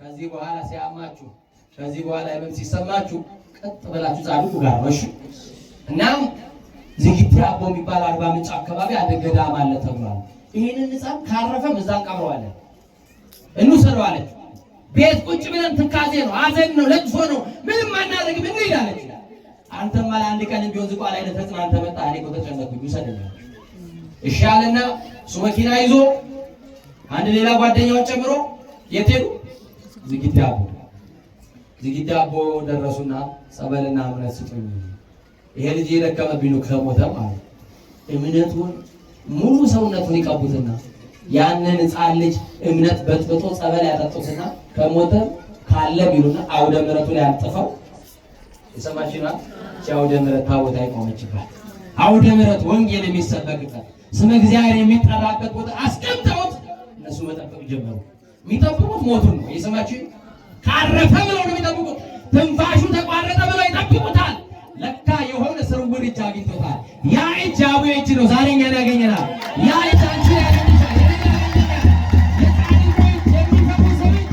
ከዚህ በኋላ ሲያማችሁ፣ ከዚህ በኋላ ህመም ሲሰማችሁ ቀጥ ብላችሁ ጻድቁ ጋር ነው። እሺ። እናም ዝጊቲ አቦ የሚባል አርባ ምንጭ አካባቢ አንድ ገዳም አለ ተብሏል። ይሄንን ህፃን ካረፈም እዛ እንቀብረዋለን፣ እንውሰደው አለች። ቤት ቁጭ ብለን ትካዜ ነው፣ ሀዘን ነው፣ ለቅሶ ነው፣ ምንም አናደርግም እንሂድ አለች። አንተማ ለአንድ ቀን ቢሆን ዝቋላ ላይ ተጽናንተህ መጣህ፣ እኔ እኮ ተጨነኩኝ፣ ውሰደኝ አለች። እሺ አለና እሱ መኪና ይዞ አንድ ሌላ ጓደኛውን ጨምሮ የት ሄዱ? ዝጊቲ አቦ። ዝጊቲ አቦ ደረሱና ጸበልና እምነት ስጡኝ፣ ይሄ ልጅ የደከመብኝ ነው ከሞተ ማለት እምነቱን ሙሉ ሰውነቱን ይቀቡትና ያንን ሕፃን ልጅ እምነት በጥብጦ ጸበል ያጠጡትና ከሞተ ካለ ቢሉና አውደ ምሕረቱ ላይ አንጥፈው የሰማችሁ ናት። አውደ ምሕረት ታቦት አይቆመችባት። አውደ ምሕረት ወንጌል የሚሰበክበት ስመ እግዚአብሔር የሚጠራበት ቦታ አስቀምጠውት እነሱ መጠበቅ ጀመሩ። የሚጠብቁት ሞቱን ነው። የሰማችሁ ካረፈ ብለው ነው የሚጠብቁት። ትንፋሹ ተቋረጠ ብለው ይጠብቁታል። ለካ የሆነ ስርውር እጅ አግኝቶታል። ያ እጅ አቡዬ እጅ ነው። ዛሬ እኛን ያገኘናል። ያ እጅ አንቺን ያገኝሻል። የኔን ያገኘኛል። የጻድቁ እጅ፣ የሚፈውሰው እጅ።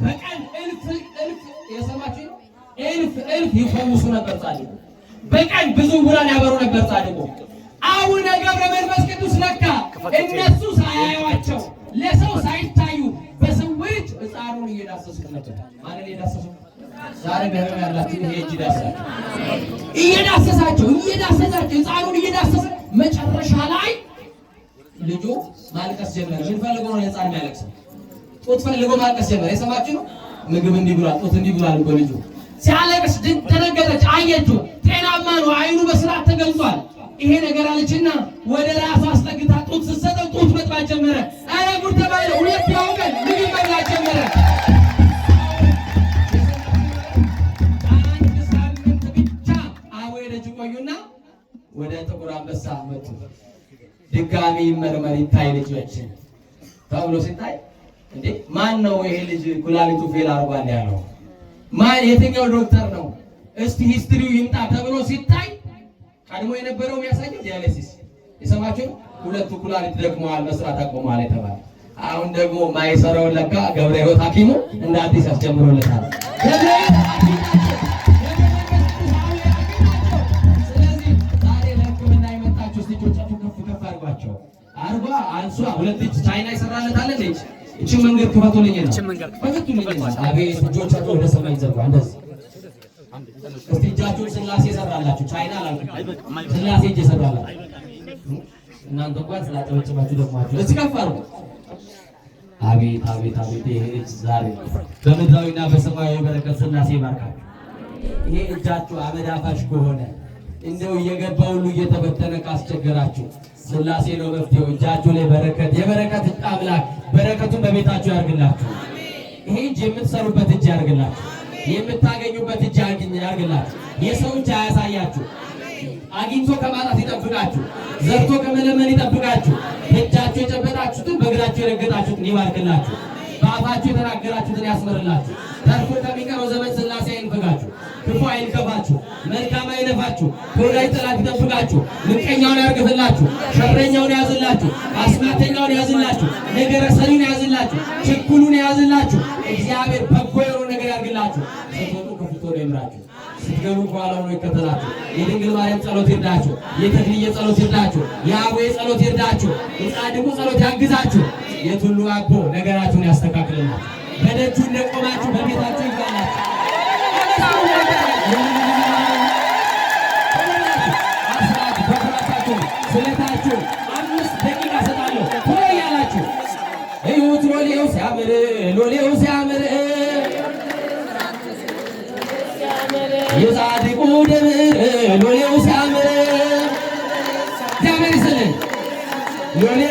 በቀን እልፍ እልፍ፣ የሰማችሁ ነው። እልፍ እልፍ ይፈውሱ ነበር ጻድቁ። በቀን ብዙ ዕውራን ያበሩ ነበር ጻድቁ። አቡነ ገብረ መንፈስ ቅዱስ ለካ እነሱ ሳያዩዋቸው፣ ለሰው ሳይታዩ በስውር እጅ ሕፃኑን እየዳሰሱ ነበር። ማንን እየዳሰሱ? ዛሬ በህመም ያላችሁ ይሄ እጅ ዳሰሳቸው፣ እየዳሰሳቸው፣ እየዳሰሳቸው፣ ሕፃኑን እየዳሰሰ መጨረሻ ላይ ልጁ ማልቀስ ጀመረ። ምን ፈልጎ ነው ሕፃን የሚያለቅሰው? ጡት ፈልጎ ማልቀስ ጀመረ። የሰማችሁ ነው። ምግብ እንዲህ ብሏል፣ ጡት እንዲህ ብሏል እኮ ልጁ ሲያለቅስ ተደነገጠች። አየችው፣ ጤናማ ነው፣ አይኑ በስርዓት ተገልጿል። ይሄ ነገር አለችና ወደ ራሷ አስጠግታ ጡት ስትሰጠው ጡት መጥባት ጀመረ። ኧረ ጉድ ተባለ። ሁለተኛው ቀን ምግብ መብላት ጀመረ። አንድ ሳምንት ብቻ አቡዬ ደጅ ቆዩና ወደ ጥቁር አንበሳ መጡ። ድጋሚ ይመርመር ይታይ ልጆችን ተብሎ ሲታይ፣ እንዴ ማን ነው ይሄ ልጅ ኩላሊቱ fail አድርጓል ያለው? ማን፣ የትኛው ዶክተር ነው? እስቲ history ው ይምጣ ተብሎ ሲታይ ቀድሞ የነበረው የሚያሳየው dialysis፣ የሰማችሁ፣ ሁለቱ ኩላሊት ደክመዋል፣ መስራት አቆመዋል የተባለ፣ አሁን ደግሞ ማይሰራውን ለካ ገብረ ሕይወት ሐኪሙ እንደ አዲስ ያስጀምሮለታል። ገብረ ሕይወት ሐኪማቸው፣ ገብረ መንፈስ ቅዱስ አቡነ ሐኪማቸው። ስለዚህ ዛሬ ለሕክምና የመጣችሁ እስቲ እጆቻችሁ ከፍ ከፍ አድርጓቸው። አርጓ አንሷ ሁለት እጅ ቻይና ይሰራለታል እንዴ? እቺ መንገድ ክፈቱልኝ ነው። ክፈቱልኝ ነው። አቤት፣ እጆቻችሁ ወደ ሰማይ ዘርጉ። እንደዚህ እስቲ እጃችሁን ስላሴ ሰራላችሁ። ቻይና አላልኩም። ስላሴ እጅ ሰራላችሁ። እናንተ እንኳን ስላጨበጨባችሁ ደግማችሁ እስቲ ከፍ አድርጉ። አቤት አቤት አቤት! ይሄ እጅ ዛሬ በምድራዊና በሰማያዊ በረከት ስላሴ ይባርካችሁ። ይሄ እጃችሁ አመድ አፋሽ ከሆነ፣ እንደው እየገባ ሁሉ እየተበተነ ካስቸገራችሁ ስላሴ ነው መፍትሄው። እጃችሁ ላይ በረከት፣ የበረከት አምላክ በረከቱን በቤታችሁ ያርግላችሁ። ይሄ እጅ የምትሰሩበት እጅ ያርግላችሁ። የምታገኙበት እጅ ያርግላችሁ። የሰው እጅ አያሳያችሁ። አግኝቶ ከማጣት ይጠብቃችሁ። ዘርቶ ከመለመን ይጠብቃችሁ። በእጃችሁ የጨበጣችሁትን፣ በእግራችሁ የረገጣችሁትን ይባርክላችሁ። በአፋችሁ የተናገራችሁትን ያስምርላችሁ። ተርፎ ከሚቀረው ዘመን ስላሴ አይንፈጋችሁ፣ ክፉ አይልከፋችሁ፣ መልካም አይለፋችሁ፣ ከወዳጅ ጠላት ይጠብቃችሁ፣ ምቀኛውን ያርግፍላችሁ፣ ሸረኛውን ያዝላችሁ፣ አስማተኛውን ያዝላችሁ፣ ነገረ ሰሪውን ያዝላችሁ፣ ችኩሉን ያዝላችሁ። እግዚአብሔር በጎ የሆነ ነገር ያርግላችሁ። ስትወጡ ከፊት ሆኖ ይምራችሁ፣ ስትገቡ ከኋላ ሆኖ ይከተላችሁ። የድንግል ማርያም ጸሎት ይርዳችሁ፣ የተክልዬ ጸሎት ይርዳችሁ፣ የአቡዬ ጸሎት ይርዳችሁ፣ የጻድቁ ጸሎት ያግዛችሁ። የቱሉ አቦ ነገራችሁን ያስተካክልላችሁ። በደጁ እንደቆማችሁ በቤታችሁ ይግባላችሁ። አስራት በኩራታችሁን ስለታችሁን 5 ደቂቃ እሰጣለሁ። ቶሎ እያላችሁ እዩት። ሎሌው ሲያምር፣ ሎሌው ሲያምር፣ የጻድቁ ደብር ሎሌው ሲያምር፣ እግዚአብሔር ይስጥልኝ። ሎሌው